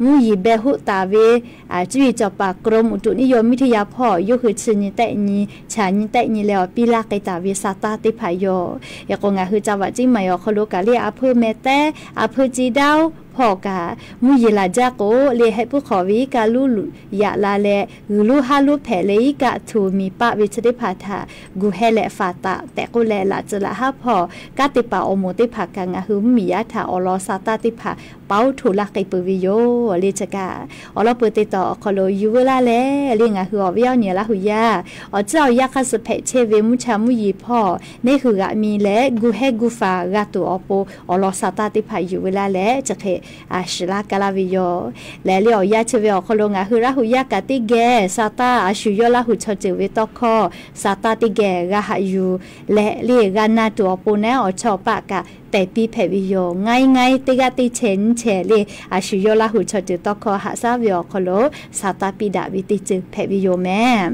mvuhˇ yeˬ beh hoˆ taˍ ve cuˇ yiˍ cawˬ paˍ กรมอุตุนิยมวิทยา hpawˇ yawˇ hui chi nyi tehˆ nyi, chaꞈ nyi tehˆ nyi leh awˬ piˇ laˇ k'ai taˍ ve sa taˇ teˇ hpaˍ yoˬ. Hk'e k'o ngaˬ hui จังหวัดเชียงใหม่ awˬ hk'aw lo kaꞈ le, a hpeu mehˍ tehˉ, a hpeu ci daˇ oˬ hpawˇ kaꞈ mvuhˇ yeˬ laˬ jaˇ k'o le, heh puiˉ hk'awꞈ ve iˉ kaˆ luˉ loꞈ yaꞈ la leh, g'uiˬ luˇ haˉ luˉ hpehꞈ leh iˉ kaˆ htuꞈ miˬ paˆ ve chi teˇ hpaˍ htaꞈ gu heh leh faˍ taˍ tehꞈ k'oˆ leh, laꞈ tcuh laꞈ haˉ hpawˇ kanˉ te paˍ awˬ moˍ teˇ hpaˍ kaꞈ ngaˬ hui mvuhˇ miˬ yaˇ htaꞈ awˬ lawn sa taˇ teˇ hpaˍ paoˉ htoꞈ laˇ k'ai peuˬ ve yoˬ le. Chi kaꞈ awˬ lawn peuˬ teˇ taw awˬ hk'aw lo yuˬ veu laˇ leh le, ngaˬ hui awˬ viˉ awˬ nyi Laˇ huˍ yaˇ awˬ tcuhˉ awˬ yanˇ hk'aˇ suh hpehꞈ chehˇ ve mvuhˇ cha mvuhˇ yeˬ hpawˇ neˇ hui g'aꞈ mi leh gu heh gu faˍ g'a tuˬ awˬ pon awˬ lawn sa taˇ teˇ hpaˍ yuˬ veu laˇ leh, chi hk'e a shiˍ laˇ ka laˇ ve yoˬ. Lehˬ le, awˬ yanˇ chi ve awˬ hk'aw lo ngaˬ hui Laˇ huˍ yaˇ kaꞈ teˇ geh sa taˇ, a shu yawˇ Laˇ huˍ chaw ceuˬ ve tawˇ hkawˇ sa taˇ teˇ geh g'a haꞈ yuˬ leh le, g'a na tuˬ awˬ pon naˉ awˬ chawˇ awˬ paˆ kaꞈ tehˬ piˇ hpehꞈ ve yoˬ. Ngaˇ iˉ ngaˇ iˉ teˇ g'aˇ teˇ chehˇ nyiˇ chehˇ le, a shu yawˇ Laˇ huˍ chaw ceuˬ tawˇ hkawˇ haꞈ shaˉ ve awˬ hk'aw lo sa taˇ piˇ daꞈ ve teˇ ceuˬ hpehꞈ ve yoˬ mehˍ.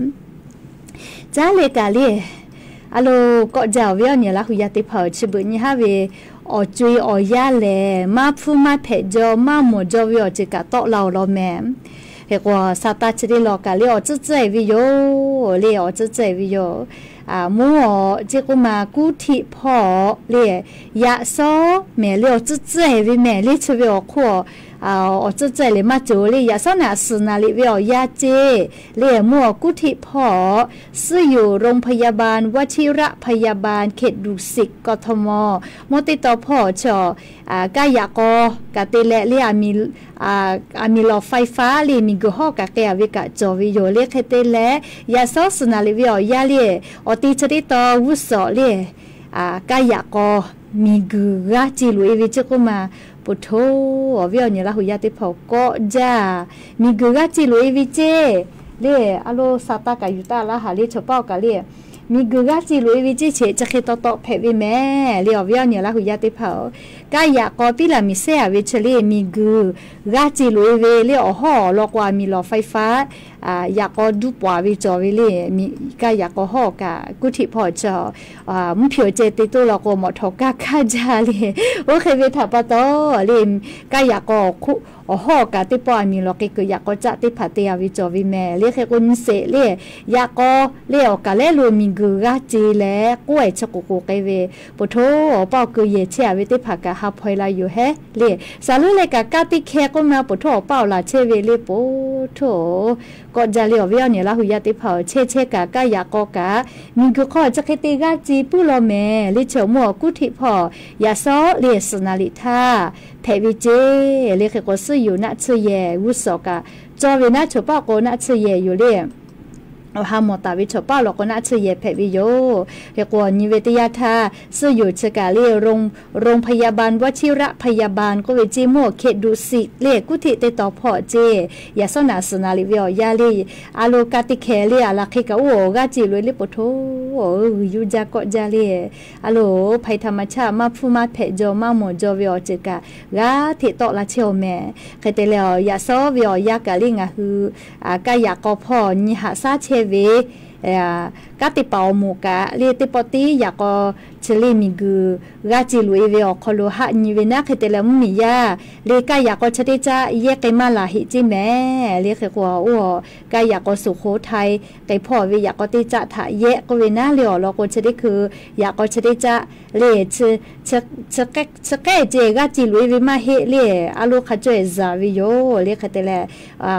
Caˉ leh kaꞈ le, a lo kawˆ jaˇ awˬ viˉ awˬ nyi Laˇ huˍ yaˇ teˇ hpaˍ-oˬ, chi beuꞈ nyi haˉ ve awˬ co-e awˬ yanˇ lehˬ, maˇ hpfuhˇ maˇ hpehꞈ jaw, maˇ mawˬ jaw ve awˬ ceuˬ kaꞈ tawˆ la-oˬ law mehˍ. Hk'e k'o, sa taˇ chi teˇ law kaꞈ le, awˬ tcuhˉ tcuhˉ-e ve yoˬ le, awˬ tcuhˉ tcuhˉ-e ve yoˬ. Mvuhˇ awˬ ceˇ k'oˆ ma, กรุงเทพ hpawˇ le, yaꞈ shawˉ mehˍ le, awˬ tcuhˉ tcuhˉ-e ve mehˍ le. Chi ve awˬ hk'oˆ awˬ tcuhˉ tcuhˉ-e leh maˇ cawˬ le. Yaꞈ shawˉ naꞈ suhˍ naˍ liꞈ ve awˬ yanˇ ceˇ le, mvuhˇ awˬ กรุงเทพ hpawˇ ซึ่งอยู่โรงพยาบาลวชิระพยาบาลเขตดุสิต กทม mvuhˇ teˇ taw hpawˇ chi kaˇ yaꞈ k'aw kaꞈ te leh le, a miˬ lawˬ ไฟฟ้า le, miˬguiˬ hawˉ kaꞈ k'ai-a ve kaꞈ cawˬ ve yoˬ le. Hk'e te leh, yaꞈ shawˉ suhˍ naˍ liꞈ ve awˬ yanˇ le, awˬ te chi teˇ taw g'uˇ suhˍ le, kaˇ yaꞈ k'aw miˬguiˬ g'aˇ ce loꞈ-e ve ceˇ k'oˆ ma. Poˬ htoˇ, awˬ viˉ awˬ nyi Laˇ huˍ yaˇ teˇ hpaˍ-oˬ, kawˆ jaˇ. Miˬguiˬ g'aˇ ce loꞈ-e ve ceˇ le, a lo sa taˇ kaꞈ yuˬ taˇ laˇ haˍ le, chaw paˆ-oˬ kaꞈ le. Miˬguiˬ g'aˇ ce loꞈ-e ve ceˇ, chi hk'e taw taw hpehꞈ ve mehˍ le. Awˬ viˉ awˬ nyi Laˇ huˍ yaˇ teˇ hpaˍ-oˬ, kaˇ yaꞈ k'aw piˉ laˬ miˬ sehˉ-a ve chi le, miˬguiˬ g'aˇ ce loꞈ-e ve le. Awˬ hawˉ awˬ lawn k'o, a miˬ lawˬ ไฟฟ้า yaꞈ k'aw duˇ pawˍ-a ve cawˬ ve le. Kaˇ yaꞈ k'aw hawˉ kaꞈ กรุงเทพ hpawˇ chi mvuhˇ hpiꞈ awˬ ceh te toˇ law k'o, mawꞈ htawˍ kaˇ hkaˇ jaˇ le. Oˇ hk'e ve htaꞈ pa taw le, kaˇ yaꞈ k'aw awˬ hawˉ kaꞈ teˇ pawˆ a miˬ lawˬ k'ai kuiˬ yaꞈ k'aw caˆ teˇ hpaˍ te-a ve cawˬ ve mehˍ le. Hk'e k'o, nyi sheˍ le, yaꞈ k'aw le awˬ kaˬ lehˉ lo miˬguiˬ g'aˇ ce leh k'oˆ-e chi k'oˍ k'oˍ k'ai ve, poˬ htoˇ awˬ paˆ awˬ keu yehˬ chehˇ-a ve teˇ hpaˍ kaꞈ ha hpaw-e la yoˬ hehˉ le. Saˍ leuˉ leh kaꞈ kaˇ teˇ hkeh k'oˆ ma, poˬ htoˇ awˬ paˆ awˬ laˬ chehˇ ve le. Poˬ htoˇ, kawˆ jaˇ le. Awˬ viˉ awˬ nyi Laˇ huˍ yaˇ teˇ hpaˍ-oˬ, chehˇ chehˇ kaꞈ kaˇ yaꞈ k'aw kaꞈ miˬguiˬ hk'aw chi hk'e te g'aˇ ce puiˉ law mehˍ le. Chi mvuhˇ awˬ กรุงเทพ hpawˇ yaꞈ shawˉ le suhˍ naˍ liꞈ htaˇ hpehꞈ ve ceˇ le. Hk'e k'o, suhˉ yoˬ naˆ tsuhˇ yehˬ g'uˇ suhˍ kaꞈ cawˇ ve naˆ, chaw paˆ k'o naˆ tsuhˇ yehˬ yoˬ le. awˬ ha mawˬ taˍ ve chaw paˇ law k'o naˆ tsuhˇ yehˬ hpehꞈ ve yoˬ. Hk'e k'o nyi ve teˇ yanˇ htaˇ, suhˆ yoˬ chi kaꞈ le โรงพยาบาล วัชิระพยาบาล k'oˆ ve ceˇ mawˇ hkeh duꞈ siꞈ le kuˉ hteˆ teˇ taw hpawˇ ceˇ, yaꞈ sawˉ naꞈ suhˍ naˍ liꞈ ve awˬ yanˇ le, a lo ka teˇ hkeh le a laˬ hk'e kaꞈ oˇ awˬ g'aˇ ce loꞈ e le po hto, g'uiˬ yuˇ jaˇ kawˆ jaˇ le, a lo hpaˍ htaꞈ maˍ chaˇ maˇ hpfuhˇ maˇ hpehꞈ jaw maˇ mawˬ jaw ve awˬ ceuˬ kaꞈ g'aˇ hteꞈ tawˆ la chehˇ awˬ mehˍ. Hk'e te leh, yaꞈ sawˉ ve awˬ yanˇ kaꞈ le ngaˬ hui kaˇ yaꞈ k'aw hpawˇ nyi haꞈ shaˉ chehˇ ve kanˉ te paˍ awˬ moˍ kaꞈ le teˇ pawˆ tiˉ yaꞈ k'aw chi le miˬguiˬ g'aˇ ce loꞈ e ve awˬ hk'aw lo haˆ nyi ve naˉ. Hk'e te leh mvuhˇmiˬ yaˇ le kaˇ yaꞈ k'aw chi teˇ caˆ yehˇ k'ai maˇ laˬ heꞈ ceˇ mehˍ le. Hk'e k'o oˇ kaˇ yaꞈ k'aw Sukhotay k'ai hpawˇ ve yaꞈ k'aw teˇ caˆ htaꞈ yehˇ k'oˆ ve naˉ le awˬ lawn k'o chi teˇ hkui yaꞈ k'aw chi teˇ caˆ le chi k'ehˉ ce g'aˇ ce loꞈ e ve maˇ heˆ le, a lo hk'a caweh zaˍ ve yoˬ le. Hk'e te leh,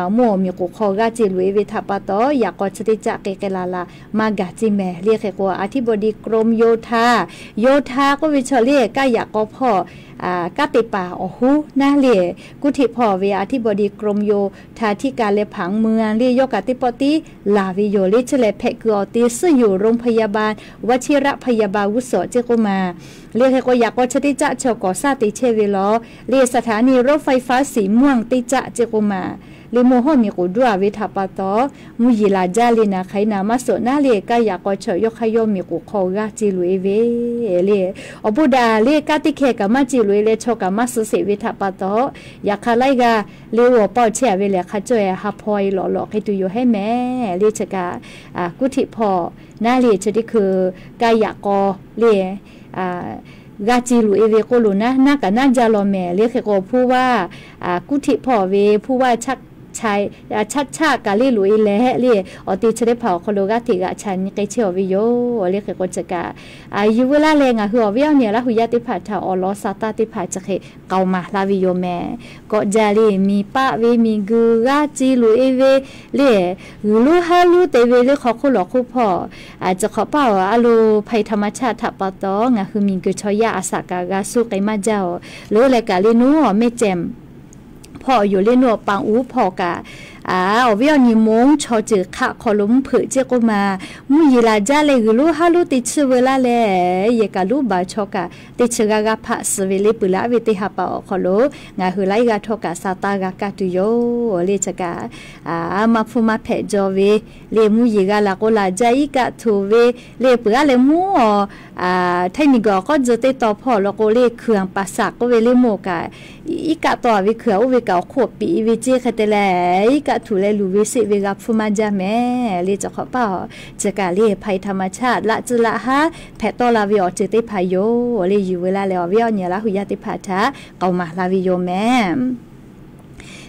mvuhˇ awˬ miˬ k'oˍ hk'aw g'aˇ ce loꞈ e ve htaꞈ pa taw yaꞈ k'aw chi teˇ caˆ k'ai k'ai la la maˇ gaˬ ceˇ mehˍ le. Hk'e k'o อธิบดีกรมโยธา โยธา k'oˆ ve chaw le kaˇ yaꞈ k'aw hpawˇ kanˉ te paˍ awˬ hoˉ naˉ le kuˉ hteˆ hpawˇ ve อธิบดีกรมโยธาธิการ leh hpaˍ mui a le yawˇ kaꞈ teˇ pawˆ tiˉ laˬ ve yoˬ le. Chi lehˬ hpehꞈ kuiˬ awˬ te suhˆ yoˬ โรงพยาบาล วัชิระพยาบาล วุโส ceˇ k'oˆ maˬ le. Hk'e k'o yaꞈ k'aw chi teˇ caˆ chaw k'awˍ saˇ te chehˇ ve law le สถานีรถไฟฟ้าสีม่วง teˇ caˆ ceˇ k'oˆ maˬ le mvuhˇ hawˉ miˬ k'oˍ duˇ a ve htaꞈ pa taw mvuhˇ yeˬ laˬ jaˇ le naˍ hk'aˬ e naˍ maˇ suhˍ naˉ le kaˇ yaꞈ k'aw chaw yawˇ hk'aˇ yawˇ miˬ k'oˍ hk'aw g'aˇ ce loꞈ e ve le. Awˬ bon daꞈ le kaˇ teˇ hkeh kaꞈ maˇ ce loꞈ e leh chaw kaꞈ maˇ suh sheˍ ve htaꞈ pa taw, yaꞈ hk'aˇ laiˉ g'aˇ le oˇ awˬ paˇ awˬ chehˇ a ve lehˬ hk'a caweh ha hpaw e lawꞈ lawꞈ hk'e tuˬ yoˬ hehˉ mehˍ le. Chi kaꞈ kuˉ hteˆ hpawˇ naˉ le chi teˇ hkui kaˇ yaꞈ k'aw le g'aˇ ce loꞈ e ve k'oˆ lo naˉ, naˉ kaꞈ naˉ jaˇ law mehˍ le. Hk'e k'o ผู้ว่า kuˉ hteˆ hpawˇ ve ผู้ว่า chaˆ chaˆ kaꞈ le loꞈ e leh le awˬ te chi teˇ hpaˍ awˬ hk'aw lo g'aˇ hteꞈ g'aꞈ chaꞈ nyi k'ai chehˇ awˬ ve yoˬ le. Hk'e k'o chi kaꞈ yuˬ veu laˇ leh ngaˬ hui awˬ viˉ awˬ nyi Laˇ huˍ yaˇ teˇ hpaˍ htaꞈ awˬ lawn sa taˇ teˇ hpaˍ chi hk'e k'aoˍ maˍ laˇ ve yoˬ mehˍ. Kawꞈ jaˇ le miˬ paˆ ve miˬguiˬ g'aˇ ce loꞈ e ve le g'uiˬ lonˉ haˉ lonˉ te ve le hk'aw hk'oˆ lawˬ hk'oˆ hpawˇ chi hk'awꞈ paˇ awˬ a lo hpaˍ e htaꞈ maˍ chaˇ htaꞈ pa taw ngaˬ hui miˬguiˬ chaw yaˇ a shaꞈ kaꞈ g'a suh k'ai maˇ jaˇ oˬ. Leuˉ leh kaꞈ le nuˇ awˬ mehˆ cehˬ hpawˇ yoˬ le nuˇ awˬ paˍ uˉ hpawˇ kaꞈ, awˬ viˉ awˬ nyi mvuhˇ chaw ceuˬ hk'aˆ hk'aw lo mvuhˇ hpeuꞈ ceˇ k'oˆ maˬ, mvuhˇ yeˬ laˬ jaˇ leh g'uiˬ lonˉ haˉ lonˉ te tsuhˇ veu laˇ leh, yehˬ kaꞈ lonˉ baˬ chaw kaꞈ teˇ chi g'aˇ g'aˇ hpaˆ suh ve le peuˬ laˇ ve teˇ ha pa awˬ hk'aw lo ngaˬ hui laiˉ g'aˇ htawˇ kaꞈ sa taˇ g'a kaˇ tuˬ yoˬ le. Chi kaꞈ maˇ hpfuhˇ maˇ hpehꞈ jaw ve le mvuhˇ yeˬ g'a laˬ k'o laˬ jaˇ iˉ kaˆ htuꞈ ve le peuˬ aˉ leh mvuhˇ awˬ htaiˇ miˬ guiˬ awˬ k'awˉ tzuh teˇ taw hpawˇ law k'o le hkui anˍ paˍ saˍ k'oˆ ve le mawˇ kaꞈ iˉ kaˆ taw a ve hkui a oˇ ve kaꞈ awˬ hk'oˆ piˍ ve ceˇ. Hk'e te leh iˉ kaˆ htuꞈ leh luˬ ve seˆ ve g'a hpfuhˇ maˇ jaˇ mehˍ le. Chi hk'awꞈ paˇ awˬ chi kaꞈ le hpaˍ e htaꞈ maˍ chaˇ laꞈ tcuh laꞈ haˉ hpehꞈ tawˆ la ve awˬ ceuˬ teˇ hpaˍ yoˬ le. Yuˬ veu laˇ leh awˬ viˉ awˬ nyi Laˇ huˍ yaˇ teˇ hpaˍ htaꞈ k'aoˍ maˍ laˇ ve yoˬ mehˍ.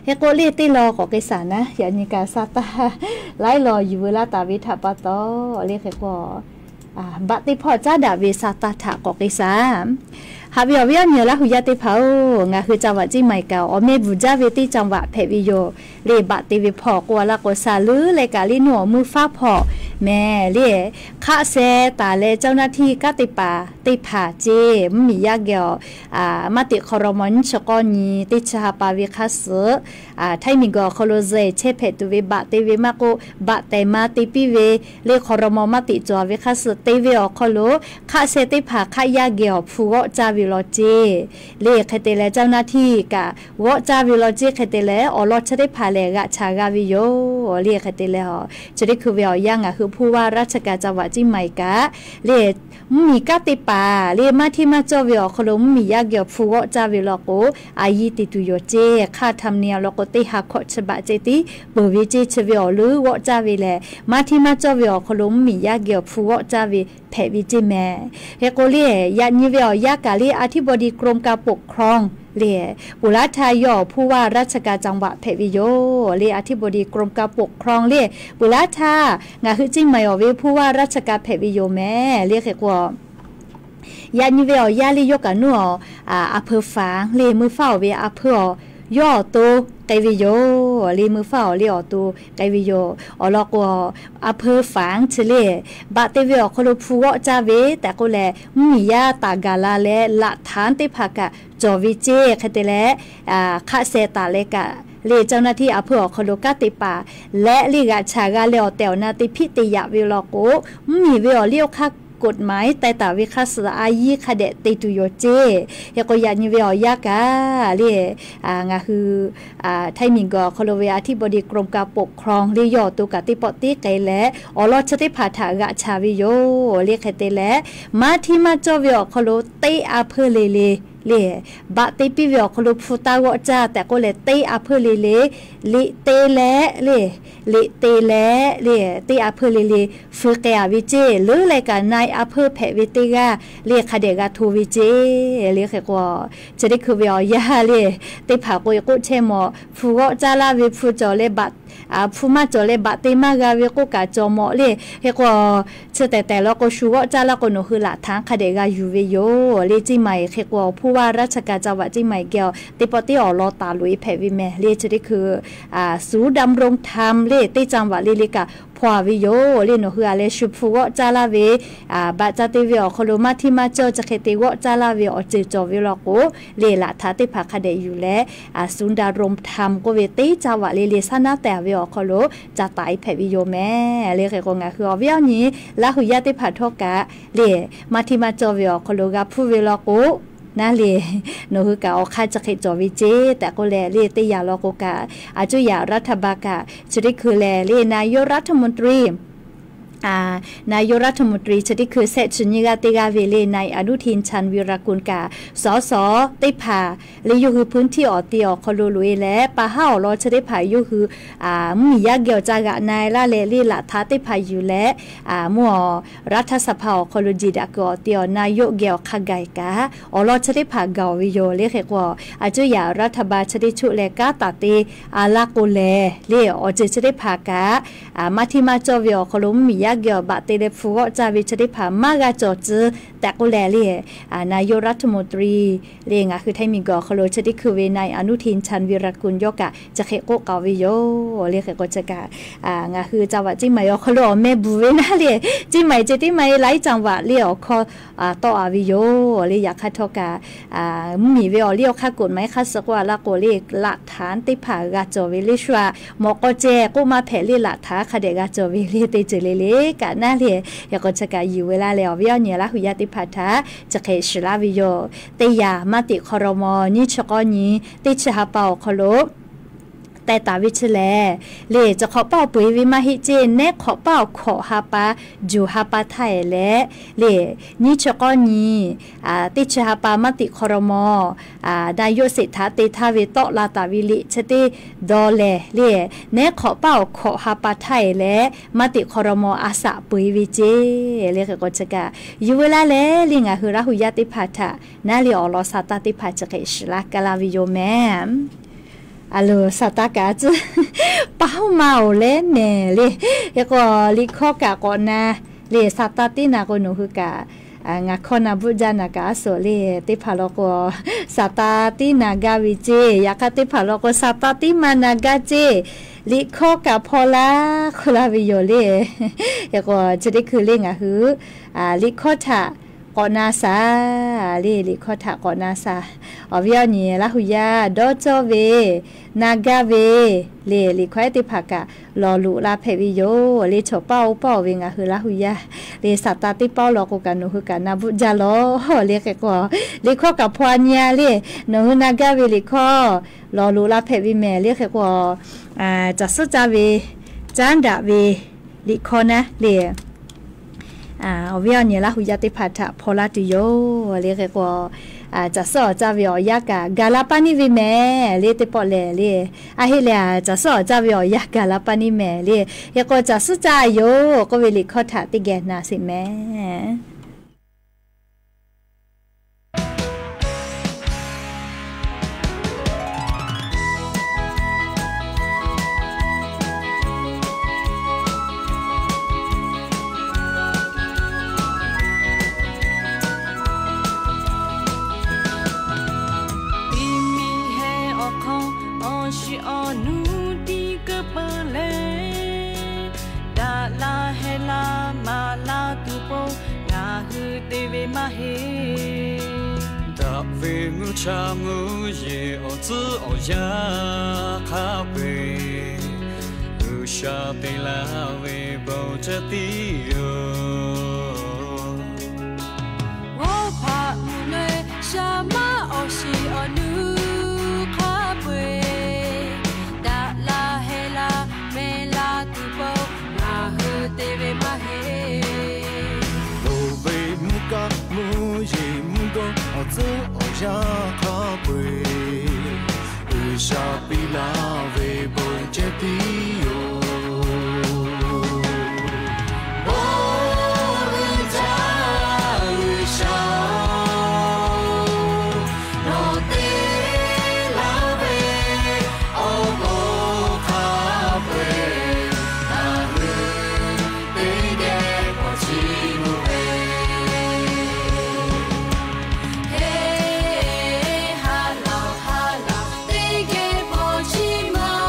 Hk'e k'o le teˇ law k'awꞈ k'ai saˍ naˉ, yaꞈ nyi kaꞈ sa taˇ laiˉ law yuˬ veu laˇ taˍ ve htaꞈ pa taw le hk'e k'o baꞈ teˇ hpawˇ caˉ daꞈ ve sa taˇ htaꞈ k'awꞈ k'ai saˍ. Haꞈ ve awˬ viˉ awˬ nyi Laˇ huˍ yaˇ teˇ hpaˍ-oˬ, ngaˬ hui จังหวัดเชียงใหม่ kaꞈ awˬ meh bvuhˬ jaˇ ve teˇ จังหวัด hpehꞈ ve yoˬ le. Baꞈ te ve hpawˇ k'oˆ a laˇ k'o, saˍ leuˉ leh kaꞈ le nuˇ awˬ mvuhˇ faˉ hpawˇ mehˍ le, hk'aˆ sheh taˍ leh เจ้าหน้าที่ kanˉ te paˍ teˇ hpaˍ ceˇ mvuhˇmiˬ yaˇ geh awˬ maˇ teꞈ ครม. nyiˇ chi k'awˇ nyi teˇ chi ha pa ve hk'aˇ suh htaiˇ miˬ guiˬ awˬ hk'aw lo zeh chehˇ hpehꞈ tuˬ ve baꞈ te ve maˇ k'oˆ, baꞈ tehˬ ma te piˇ ve le ครม. maˇ teꞈ cawˬ ve hk'aˇ suh te ve awˬ hk'aw lo hk'aˆ sheh teˇ hpaˍ hk'aˆ yaˇ geh awˬ hpu g'awˆ caˇ ve law ceˇ le. Hk'e te leh เจ้าหน้าที่ kaꞈ g'awˆ caˇ ve law ceˇ. Hk'e te leh awˬ lawn chi teˇ hpaˍ lehˬ g'aꞈ chaˍ g'a ve yoˬ le. Hk'e te leh a chi teˇ hkui ve awˬ yanˇ ngaˬ hui ผู้ว่าราชการจังหวัดเชียงใหม่ kaꞈ le mvuhˇmiˬ kanˉ te paˍ le maˇ hteˇ maˇ cawˇ ve awˬ hk'aw lo mvuhˇmiˬ yaˇ geh awˬ hpu g'awˆ caˇ ve law k'o, a yiˇ te tuˬ yoˬ ceˇ. Hk'aˇ htaꞈ meh a law k'o teˇ ha hkawꞈ chi baꞈ ceˇ tiˉ peuˬ ve ceˇ. Chi ve awˬ leuˉ g'awˆ caˇ ve lehˬ, maˇ hteˇ maˇ cawˇ ve awˬ hk'aw lo mvuhˇmiˬ yaˇ geh awˬ hpu g'awˆ caˇ ve hpehꞈ ve ceˇ mehˍ. Hk'e k'o le, yaꞈ nyi ve awˬ yanˇ kaꞈ le อธิบดีกรมการปกครอง le, peuˬ laˇ htaˇ yawˇ ผู้ว่าราชการจังหวัด hpehꞈ ve yoˬ le. อธิบดีกรมการปกครอง le, peuˬ laˇ htaˇ ngaˬ hui เชียงใหม่ awˬ ve ผู้ว่าราชการ hpehꞈ ve yoˬ mehˍ le. Hk'e k'o, yaꞈ nyi ve awˬ yanˇ le yawˇ kaꞈ nuˇ awˬ อำเภอฝาง le, meuˇ faˉ awˬ ve อำเภอ awˬ yawˇ awˬ to k'ai ve yoˬ le. Meuˇ faˉ awˬ le awˬ to k'ai ve yoˬ. Awˬ lawn k'o, a hpeu faˍ chi le, baꞈ te ve awˬ hk'aw lo hpu g'awˆ caˇ ve tehꞈ k'oˆ leh, mvuhˇmiˬ yaˇ taˍ gaˬ la leh laꞈ htaˉ teˇ hpaˍ kaꞈ cawˬ ve ceˇ. Hk'e te leh, hk'aˆ sheh taˍ leh kaꞈ le, เจ้าหน้าที่ a hpeu awˬ hk'aw lo kanˉ te paˍ leh le g'aꞈ chaˬ g'a leh awˬ tehˬ awˬ na te hpiˆ te yaꞈ ve law k'o, mvuhˇmiˬ ve awˬ liˇ awˬ hk'aˇ กฎหมาย taiˍ taˍ ve hk'a suhˍ a yiˇ hk'a dehꞈ te tuˬ yoˬ ceˇ. Hk'e k'o, yaꞈ nyi ve awˬ yanˇ kaꞈ le, ngaˬ hui Htaiˇ miˬguiˬ awˬ hk'aw lo ve อธิบดีกรมการปกครอง le yawˇ awˬ to kaꞈ teˇ pawˆ tiˉ k'ai leh, awˬ lawn chi teˇ hpaˍ htaꞈ g'aꞈ chaˬ ve yoˬ le. Hk'e te leh, maˇ htiˇ maˇ cawˇ ve awˬ hk'aw lo teˇ a hpeu le le le, baꞈ te piˇ ve awˬ hk'aw lo hpu taˇ g'awˆ caˇ tehꞈ k'oˆ leh, teˇ a hpeu le le, liꞈ te leh le, liꞈ te leh le, teˇ a hpeu le le, feu k'ai-a ve ceˇ. Leuˉ leh kaꞈ na-e a hpeu hpehꞈ ve teˇ g'aˇ le hk'a dehꞈ g'a hto ve ceˇ le. Hk'e k'o, chi teˇ hkui ve awˬ yanˇ le, teˇ hpaˍ k'oˆ e k'oˆ chehˇ mawˬ, hpu g'awˆ caˇ laˇ ve hpu cawˬ leh baꞈ, hpu maˇ cawˬ leh baꞈ te maˇ g'a ve k'oˆ kaꞈ cawˬ mawˬ le. Hk'e k'o, chi tehˬ tehˬ law k'o, shu g'awˆ caˇ laˇ k'o nawˬ hui laꞈ htaˉ hk'a dehꞈ g'a yuˬ ve yoˬ le. Ceˇ maˬ e hk'e k'o, ผู้ว่าราชการจังหวัดเชียงใหม่ geh teˇ pawˆ tiˉ awˬ lawn taˍ loꞈ e hpehꞈ ve mehˍ le. Chi teˇ hkui ศูนย์ดำรงธรรม le teˇ จังหวัด le le kaꞈ hpaw-a ve yoˬ le. Nawˬ hui a leh shu hpu g'awˆ caˇ laˇ ve, baꞈ ca te ve awˬ hk'aw lo maˇ htiˇ maˇ cawˇ chi hk'e te g'awˆ caˇ laˇ ve awˬ ceuˬ cawˬ ve law k'o le, laꞈ htaˉ teˇ hpaˍ hk'a dehꞈ yuˬ leh ศูนย์ดำรงธรรม k'oˆ ve teˇ จังหวัด le le saˉ naˉ tehˬ ve awˬ hk'aw lo ca taˍ e hpehꞈ ve yoˬ mehˍ le. Hk'e k'o, ngaˬ hui awˬ viˉ awˬ nyi Laˇ huˍ yaˇ teˇ hpaˍ htawˇ kaꞈ le, maˇ htiˇ maˇ cawˇ ve awˬ hk'aw lo g'a hpuˇ ve law k'o, naˉ le, nawˬ hui kaꞈ awˬ hk'aˇ chi hk'e cawˬ ve ceˇ tehꞈ k'oˆ leh le, teˇ yanˇ law k'o kaꞈ, a cuˇ yaꞈ รัฐบาล kaꞈ chi teˇ hkui lehˬ le, นายกรัฐมนตรี นายกรัฐมนตรี chi teˇ hkui shehˆ chi nyiˇ g'aˇ teˇ g'aˇ ve le, นายอนุทิน ชาญวีรกูล kaꞈ สส teˇ hpaˍ le, yawˇ hui พื้นที่ awˬ ti awˬ hk'aw lo loꞈ e leh, pa haˉ awˬ lawn chi teˇ hpaˍ yawˇ hui mvuhˇmiˬ yaˇ geh awˬ ca g'aꞈ na-e laˇ leh le, laꞈ htaˉ teˇ hpaˍ yuˬ leh, mvuhˇ awˬ รัฐสภา awˬ hk'aw lo jiˬ daꞈ kuiˬ awˬ ti awˬ na yawˇ geh awˬ hk'a gaˬ kaꞈ, awˬ lawn chi teˇ hpaˍ gaˬ-oˬ ve yoˬ le. Hk'e k'o, a cuˇ yaꞈ รัฐบาล chi teˇ choˆ leh kanˉ taˍ te a laˇ k'o lehˬ le, awˬ ceuˬ chi teˇ hpaˍ kaꞈ maˇ htiˇ maˇ cawˇ ve awˬ hk'aw lo mvuhˇmiˬ yaˇ geh awˬ baꞈ te leh hpu g'awˆ caˇ ve chi teˇ hpaˍ maˇ g'a cawˬ tcuh tehꞈ k'oˆ leh le, นายกรัฐมนตรี le ngaˬ hui Htaiˇ miˬguiˬ awˬ hk'aw lo chi teˇ hkui ve นายอนุทิน ชาญวีรกูล yawˇ kaꞈ chi hk'e k'oˆ k'aoˍ ve yoˬ le. Hk'e k'o, chi kaꞈ ngaˬ hui จังหวัดเชียงใหม่ awˬ hk'aw lo awˬ meh bvuhˬ ve naˉ le, เชียงใหม่ ceh tiˉ maˇ heˆ, หลายจังหวัด le awˬ hkawˇ tawˆ-a ve yoˬ le. Yaꞈ hk'aˇ htawˇ kaꞈ, mvuhˇmiˬ ve awˬ liˇ awˬ hk'aˇ กฎหมาย hk'a suh k'oˆ-a laˇ k'o le, laꞈ htaˉ teˇ hpaˍ g'a cawˬ ve le shu-a, mawꞈ k'aw ceh k'oˆ maˇ hpehꞈ le, laꞈ htaˉ hk'a dehꞈ g'a cawˬ ve le, teˇ ceuˬ le le kaꞈ naˉ le. Hk'e k'o, chi kaꞈ yuˬ ve laˇ leh awˬ viˉ awˬ nyi Laˇ huˍ yaˇ teˇ hpaˍ htaꞈ chi hk'e shiˍ laˇ ve yoˬ. Teˇ yanˇ maˇ tiꞈ hk'aw raw maw nyiˇ chi k'awˇ nyi teˇ chi ha pa awˬ hk'aw lo teh taˍ ve chi lehˬ le, chi hk'awꞈ paˇ awˬ peu-eˬ ve maˇ heˆ ceˇ, nehˉ hk'awꞈ paˇ awˬ hkawꞈ ha pa, juˬ ha pa htaˇ e leh le, nyiˇ chi k'awˇ nyi teˇ chi ha pa maˇ tiꞈ hk'aw raw maw นายกเศรษฐา te htaˇ ve tawˆ la taˍ ve liꞈ chi teˇ dawˇ lehˬ le, nehˉ hk'awꞈ paˇ awˬ hkawꞈ ha pa htaˇ e leh maˇ tiꞈ hk'aw raw maw a shaꞈ peu-eˬ ve ceˇ le. Hk'e k'o, chi kaꞈ yuˬ ve laˇ leh le, ngaˬ hui Laˇ huˍ yaˇ teˇ hpaˍ htaꞈ naˉ le awˬ lawn sa taˇ teˇ hpaˍ chi hk'e shiˍ laˇ kaˇ laˇ ve yoˬ mehˍ. A loˬ, sa taˇ kaꞈ tcuhˉ paˇ hoˉ ma-oˬ leh mehˍ le. Hk'e k'o, liꞈ hkawˇ kaꞈ k'awꞈ na le, sa taˇ tiˉ na k'o nawˬ hui kaꞈ ngaˬ hkawˇ na bvuhˆ jaˇ na kaꞈ a suhˍ le, teˇ hpaˍ law k'o sa taˇ tiˉ na gaˇ ve ceˇ. Yaꞈ hk'aˇ teˇ hpaˍ law k'o sa taˇ tiˉ maˇ na gaˇ ceˇ. Liꞈ hkawˇ kaꞈ hpaw laˇ hk'oˆ laˇ ve yoˬ le. Hk'e k'o, chi teˇ hkui le ngaˬ hui liꞈ hkawˇ htaꞈ k'awꞈ na sa le, liꞈ hkawˇ htaꞈ k'awꞈ na sa. Awˬ viˉ awˬ nyi Laˇ huˍ yaˇ dawˇ cawˇ ve, na gaˇ ve le, liꞈ hkawˇ ehˉ teˇ hpaˍ kaꞈ lawˬ loꞈ la hpehꞈ ve yoˬ le. Chaw paˇ oˇ paˇ-oˬ ve ngaˬ hui Laˇ huˍ yaˇ le, sa taˇ teˇ paˇ-oˬ law k'o kaꞈ nawˬ hui kaꞈ na bvuhˆ jaˇ lawˬ le. Hk'e k'o, liꞈ hkawˇ kaꞈ hpaw-a nyi-a le, nawˬ hui na gaˇ ve liꞈ hkawˇ lawˬ loꞈ la hpehꞈ ve mehˍ le. Hk'e k'o, caˬ suhˉ caˇ ve, caˉ daꞈ ve liꞈ hkawˇ naˉ le, awˬ viˉ awˬ nyi Laˇ huˍ yaˇ teˇ hpaˍ htaꞈ hpaw laˇ tuˬ yoˬ le. Hk'e k'o, caˬ suhˉ awˬ caˇ ve awˬ yanˇ kaꞈ gaˬ la paˇ neˇ ve mehˍ le, teˇ pawˆ lehˬ le. A heˆ leh, caˬ suhˉ awˬ caˇ ve awˬ yanˇ gaˬ la paˇ neˇ mehˍ le. Hk'e k'o, caˬ suhˉ caˇ yoˬ k'oˆ ve liꞈ hkawˇ htaꞈ teˇ geh na sheˍ mehˍ. Miˬ miˬ heh awˬ hk'aw maˇ heˆ. Daꞈ ve mvuhˇ cha mvuhˇ yeˬ awˬ tcuhˉ awˬ yanˇ hk'a peu-eˬ, G'uiˬsha te laˇ ve bon ceh tiˉ yoˬ. Oˇ hpaꞈ mvuhˇ naw-e shaˍ maˇ awˬ shiˍ awˬ nu hk'a peu-eˬ, daꞈ la heh la meh la tuˬ pon ngaˬ hui te ve maˇ heˆ. Loˍ ve mvuhˇ kaˆ mvuhˇ yeˬ mvuhˇ g'awˇ awˬ tcuhˉ awˬ yanˇ hk'a peu-eˬ, G'uiˬsha piˇ laˇ ve bon ceh tiˉ yoˬ. Bon uiˍ jaˇ G'uiˬsha-oˬ, nawˬ te laˇ ve awˬ bon hk'a peu-eˬ, ngaˬ hui teˇ geh k'awꞈ chiˇ mvuh ve. Heˍ, ha laˬ ha laˬ teˇ geh k'awꞈ chiˇ mvuh.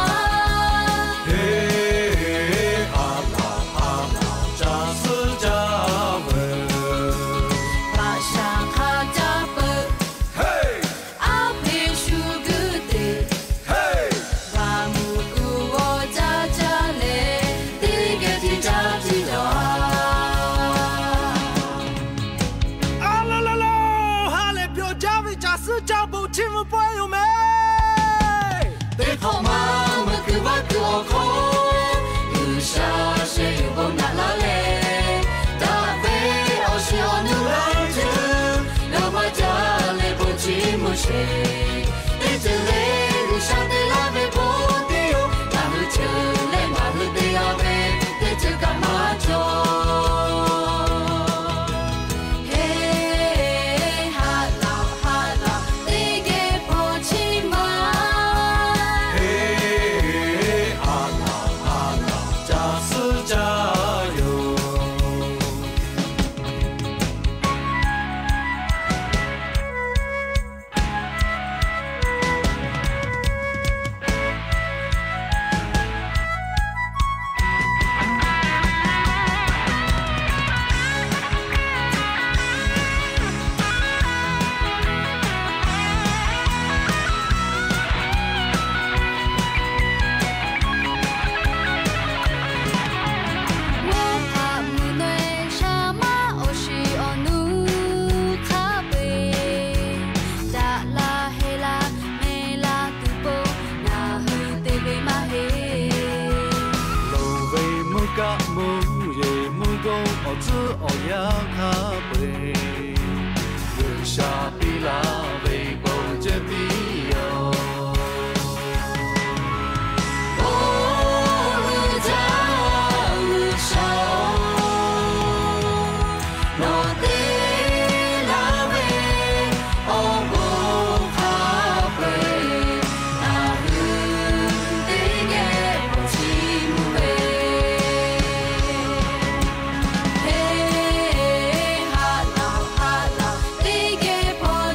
Heˍ, ha laˬ ha laˬ ca suhˉ caˇ veuˬ. Paˍ shaˍ hk'a caˇ peuˬ. Aˉ hpeꞈ shu guˇ teꞈ, g'a mvuh kuˬ g'awˇ caˇ caˇ leh, teˇ geh tiˇ caˇ tiˇ lawˬ. A la la la, ha lehˬ pyawˬ jaˇ ve ca suhˉ caˇ bon chiˇ mvuh pawehˇ yoˬ mehˍ. Teˇ hk'awꞈ ma meuꞈ kuiˬ vaˇ kuiˬ awˬ hk'aw, G'uiˬsha sheh yuˬ bon naꞈ laˇ leh, daꞈ ve awˬ shiˍ awˬ nu laiˉ ceuˬ, yawˇ maˇ jaˇ leh bon chiˇ mvuh sheˍ. Teˇ ceuˬ le G'uiˬsha te laˇ ve bon tiˉ yoˬ. Ngaˬ hui ceuˬ leh ngaˬ hui te g'a ve, teˇ ceuˬ kaꞈ maˇ cawˬ. Heˍ, ha laˬ ha laˬ teˇ geh k'awꞈ chiˇ mvuh. Heˍ, ha laˬ ha laˬ ca suhˉ caˇ yoˬ. Oˇ hpaꞈ mvuhˇ naw-e shaˍ maˇ awˬ shiˍ awˬ nu hk'a peu-eˬ, daꞈ la heh la meh la tuˬ pon ngaˬ hui te ve maˇ heˆ. Loˍ ve mvuhˇ kaˆ mvuhˇ yeˬ mvuhˇ g'awˇ awˬ tcuhˉ awˬ yanˇ hk'a peu-eˬ, G'uiˬsha piˇ laˇ ve bon ceh tiˉ yoˬ. Oˇ jaˇ G'uiˬsha-oˬ, nawˬ te laˇ ve awˬ bon hk'a peu-eˬ, ngaˬ hui teˇ geh k'awꞈ chiˇ mvuh ve. Heˍ, ha laˬ ha laˬ teˇ geh k'awꞈ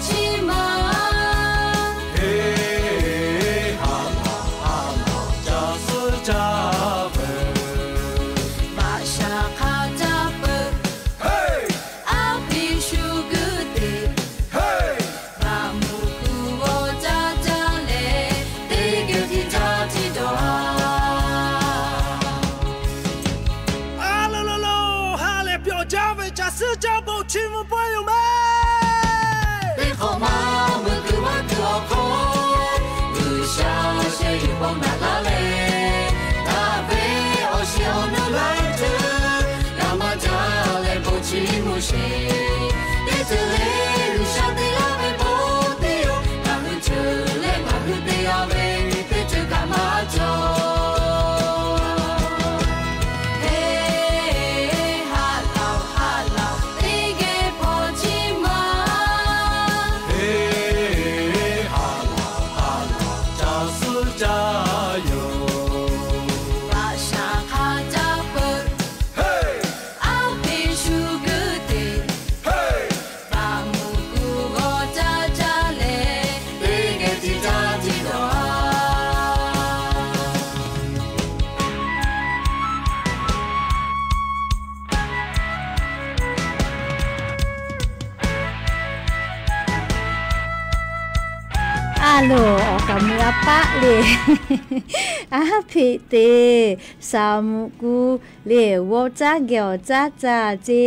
Loˬ, awˬ kaˍ mui a paˆ le. Aˉ hpeꞈ te, shaˍ muꞈ ku le, g'aw caˉ geh awˬ caˉ caˇ ce,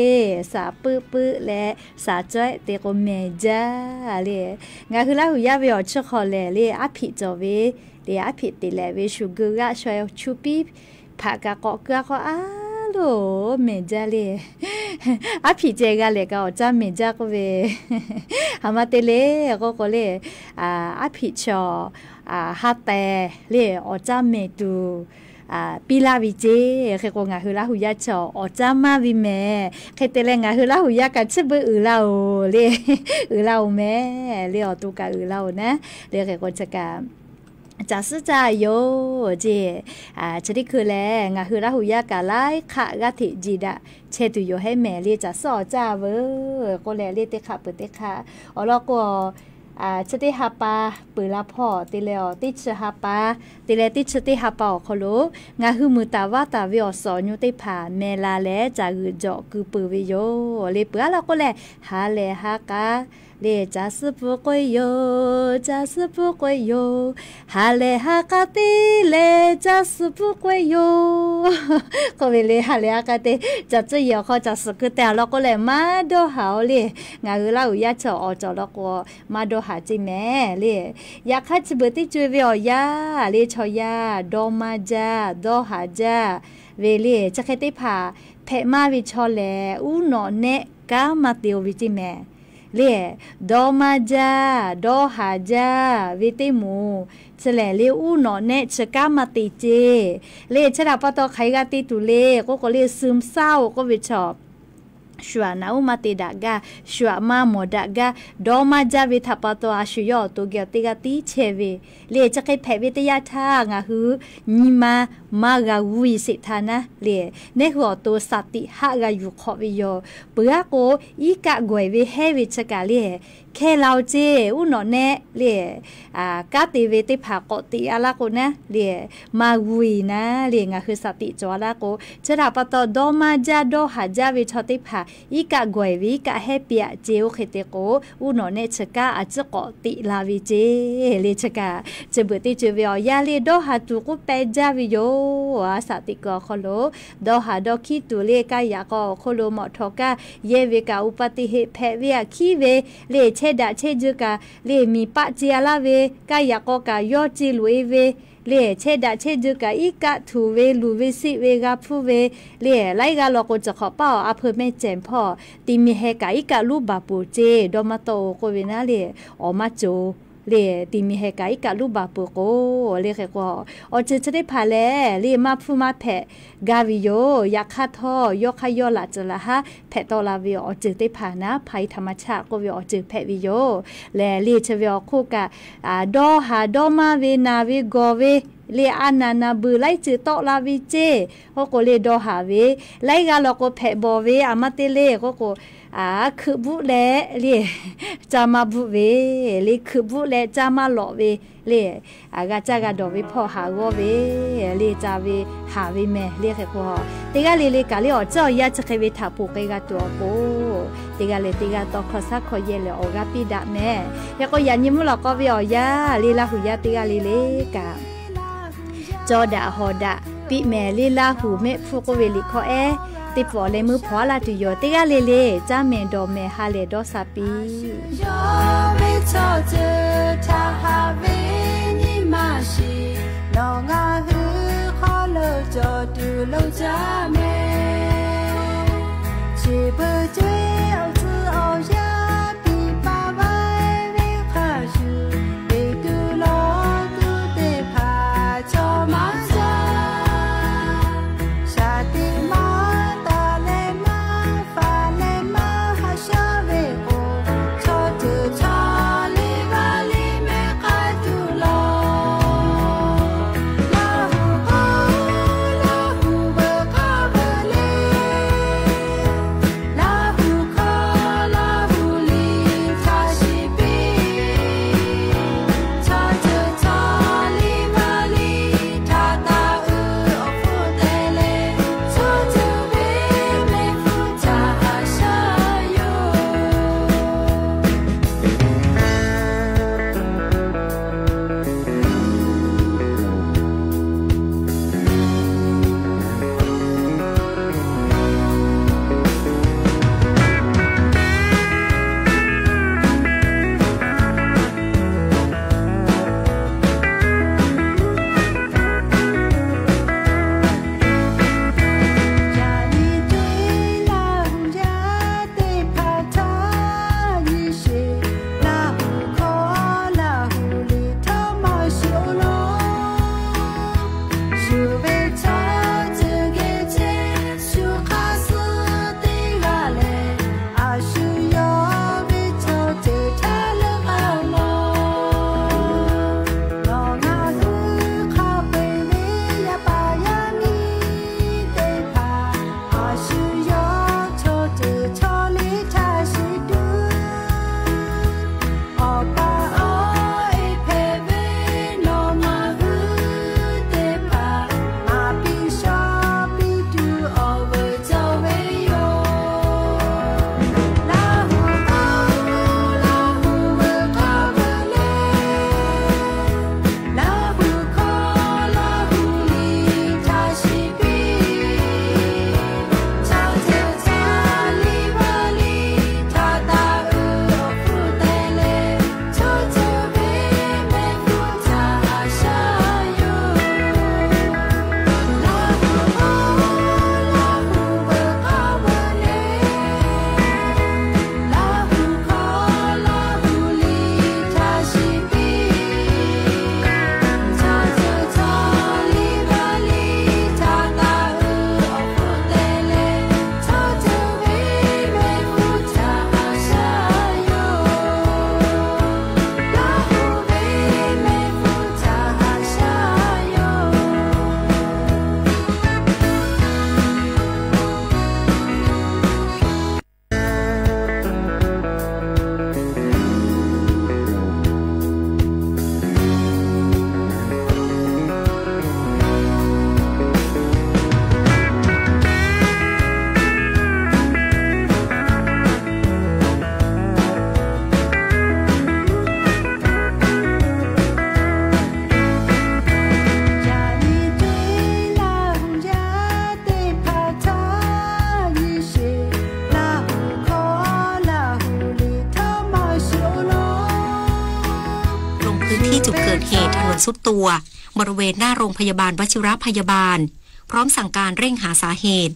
shaˍ puiˆ puiˆ leh shaˍ cawehˆ te k'o mehˬ jaˇ le. Ngaˬ hui Laˇ huˍ yaˇ ve awˬ chi hk'awꞈ lehˬ le, aˉ hpeꞈ cawˬ ve le, aˉ hpeꞈ te leh ve shuˍ geu g'aˆ shaw e chu piˇ hpaꞈ kaꞈ k'awꞈ keu a k'o a loˬ mehˬ jaˇ le. Aˉ hpeꞈ ceh g'a leh kaꞈ awˬ caˇ mehˬ jaˇ k'oˆ ve, ha ma te le k'oˆ k'o le, aˉ hpeꞈ chaw ha teh le awˬ caˇ mehˬ tuˬ piˇ laˇ ve ce. Hk'e k'o ngaˬ hui Laˇ huˍ yaˇ chaw awˬ caˇ maˇ ve mehˬ. Hk'e te leh ngaˬ hui Laˇ huˍ yaˇ kaꞈ chi beuꞈ uiˍ la oˬ le, uiˍ la oˬ mehˬ le, awˬ to kaꞈ uiˍ la oˬ naˉ le. Hk'e k'o chi kaꞈ caˬ suhˉ caˇ yoˬ ce. Chi teˇ hkui lehˬ ngaˬ hui Laˇ huˍ yaˇ kaꞈ laiˉ hk'aˆ g'aˇ hteꞈ jeˬ daꞈ chehˇ tuˬ yoˬ hehˉ mehˬ le, caˬ suhˉ awˬ caˇ veuˬ k'oˆ leh le teˇ hk'aˆ peuˬ teˇ hk'aˆ awˬ lawn k'o, chi teˇ ha pa peuˬ la hpawˇ te leh awˬ teˇ chi ha pa te leh teˇ chi teˇ ha pa awˬ hk'aw lo ngaˬ hui muiˬ taˍ vaˇ taˍ ve awˬ suhˍ awˬ nyu teˇ hpaˍ meh la leh caˬ g'uiˬ jawꞈ keu peuˬ ve yoˬ le. Peuˬ a lawn k'oˆ leh, ha lehˬ ha k'a le, caˬ suhˉ pfuhˇ k'oˆ e yoˬ, caˬ suhˉ pfuhˇ k'oˆ e yoˬ, ha lehˬ ha k'a te leh caˬ suhˉ pfuhˇ k'oˆ e yoˬ k'oˆ ve le. Ha lehˬ ha k'a te, caˬ tcuh yehˬ awˬ hk'aw caˬ suhˉ keu teh a lawn k'oˆ leh maˇ dawˇ haˍ oˬ le. Ngaˬ hui Laˇ huˍ yaˇ chaw awˬ cawˬ lawn k'o maˇ dawˇ haˍ ce mehˬ le. Yaꞈ hk'aˇ chi beuꞈ teˇ co e ve awˬ yanˇ le, chaw yaˇ dawˇ maˇ jaˇ, dawˇ haˍ jaˇ ve le. Chi hk'e teˇ hpaˍ hpehꞈ maˇ ve chaw lehˬ, uˉ nawꞈ nehˆ kanˉ maˇ te oˬ ve ce mehˬ le. Dawˇ maˇ jaˇ, dawˇ haˍ jaˇ ve teˇ moˍ chi lehˬ le, uˉ nawꞈ nehˆ chi kanˉ maˇ te ce le. Chi htaꞈ pa taw hk'aˬ hk'e g'a te tuˬ le k'oˆ k'o le, ซึมเศร้า k'oˆ ve chaw shu aꞈ naꞈ uˉ maˇ te daꞈ gaˇ, shu aꞈ maˇ mawˬ daꞈ gaˇ, dawˇ maˇ jaˇ ve htaꞈ pa taw a shu yawˇ awˬ to geh awˬ teˇ g'aˇ tiˉ chehˇ ve le. Chi hk'e hpehꞈ ve teˇ yanˇ htaˇ ngaˬ hui nyi ma maˇ g'a g'uˇ e sheˍ htaˇ naˉ le, neˇ hui awˬ to shaˍ tiꞈ haˆ g'a yuˬ hk'awꞈ ve yoˬ. Peuˬ aˉ k'o, iˉ kaˆ gawˬ e ve hehˉ ve chi kaꞈ le, hkehˇ la oˬ ce, uˉ nawꞈ nehˆ le kanˉ te ve teˇ hpaˍ k'awꞈ teꞈ a laˇ k'o naˉ le, maˇ g'uˇ e naˉ le, ngaˬ hui shaˍ tiꞈ cawˬ a laˇ k'o, chi htaꞈ pa taw dawˇ maˇ jaˇ dawˇ haˍ jaˇ ve chaw teˇ hpaˍ iˉ kaˆ gawˬ e ve iˉ kaˆ hehˉ piˇ aꞈ ce. Oˇ hk'e te k'o, uˉ nawꞈ nehˆ chi kanˉ a ciˉ k'awꞈ teꞈ la ve ce le. Chi kaꞈ chi beuꞈ teˇ co e ve awˬ yanˇ le, dawˇ haˍ tuˬ k'oˆ peh jaˇ ve yoˬ. A shaˍ tiꞈ kuiˬ awˬ hk'aw lo dawˇ haˍ dawˇ hkiˉ tuˬ le, kaˇ yaꞈ k'aw awˬ hk'oˆ lo mawꞈ htawꞈ kaˇ yehˇ ve kaꞈ อุบัติเหตุ hpehꞈ ve aꞈ hkiˉ ve le, chehˇ daꞈ chehˇ jeu kaꞈ le miˬ paˆ ce a laˇ ve, kaˇ yaꞈ k'aw kaꞈ yawˇ ce loꞈ e ve le, chehˇ daꞈ chehˇ jeu kaꞈ iˉ kaˆ htuꞈ ve luˬ ve seˆ ve g'a hpuˇ ve le, laiˉ g'aˇ law k'o cawˬ hk'awꞈ paˇ awˬ a hpeu mehˇ cehˬ hpawˇ ti mi heh kaꞈ iˉ kaˆ luˉ baˬ peuˬ ce, dawˇ maˇ tawˆ oˬ k'oˆ ve naˉ le, awˬ maˇ cawˬ le, ti mi heh kaꞈ iˉ kaˆ luˉ baˬ peuˬ k'o le. Hk'e k'o, awˬ ceuˬ chi teˇ hpaˍ lehˬ le maˇ hpuˇ maˇ hpehꞈ gaˇ ve yoˬ. Yaꞈ hk'aˇ htawˇ, yawˇ hk'aˇ yawˇ laꞈ ceuˬ laꞈ haˉ hpehꞈ tawˆ la ve awˬ ceuˬ teˇ hpaˍ naˉ, ภัยธรรมชาติ k'oˆ ve awˬ ceuˬ hpehꞈ ve yoˬ. Lehˬ le chi ve awˬ hk'oˆ kaꞈ, dawˇ haˍ dawˇ maˇ ve naˬ ve gawˬ ve le, a naˬ naˬ beuˬ laiˉ ceuˬ tawˆ la ve ce. Oˇ k'o le dawˇ haˍ ve laiˉ g'aˇ law k'o hpehꞈ bawˬ ve, aˬ ma te le k'oˆ k'o, hkeuꞈ bvuhˆ leh le caˇ maˇ bvuhˆ ve le, hkeuꞈ bvuhˆ leh caˇ maˇ lawꞈ ve le, g'a caˇ g'a dawˬ ve hpawˇ haˍ g'awˇ ve le, ca ve haˍ ve mehˬ le. Hk'e k'o, teˇ g'aˇ le le kaꞈ le awˬ ceuˬ awˬ yanˇ chi hk'e ve htaꞈ poˬ k'ai g'a tuˬ awˬ pon, teˇ g'aˇ leh teˇ g'aˇ tawˇ hkawˇ shaˉ hkawˇ yehˇ leh awˬ g'aˇ piˇ daꞈ mehˬ. Hk'e k'o, yaꞈ nyi mvuhˇ lawꞈ k'aw ve awˬ yanˇ le Laˇ huˍ yaˇ teˇ g'aˇ le le kaꞈ, cawˇ daꞈ hawˍ daꞈ piˇ mehˍ le. Laˇ huˍ mehˆ hpfuhˇ k'oˆ ve liꞈ hkawˇ ehˉ teˇ pfuhˍ awˬ leh meuˇ hpawnˬ a laˇ tuˬ yoˬ. Teˇ g'aˇ le le caˇ mehˍ dawˬ mehˍ ha lehˬ dawˇ sha piˇ. Yawˇ ve chaw ceuˬ htaꞈ haꞈ ve nyi ma shiˍ, nawˬ ngaˬ hui hk'aw lo cawˬ tuˬ lo caˇ mehˍ. Chi beuꞈ ceuˬ awˬ tcuhˉ awˬ yanˇ piˇ paˍ vaiˇ ve hk'a shuˍ, teˇ tuˬ lawˬ tuˬ teˇ hpaˍ cawˬ maˇ shaˍ. Shaˍ tiꞈ maˇ taˍ leh maˇ faˍ leh maˇ haꞈ shaˉ ve k'o, chaw ceuˬ chaw liˇ vaˇ liˇ mehˍ k'ai tuˬ lawˬ. Laˇ huˍ k'o, Laˇ huˍ veuꞈ k'aˇ veuꞈ le. Laˇ huˍ พื้นที่จุดเกิดเหตุถนนทรุดตัว บริเวณหน้าโรงพยาบาลวชิรพยาบาล พร้อมสั่งการเร่งหาสาเหตุ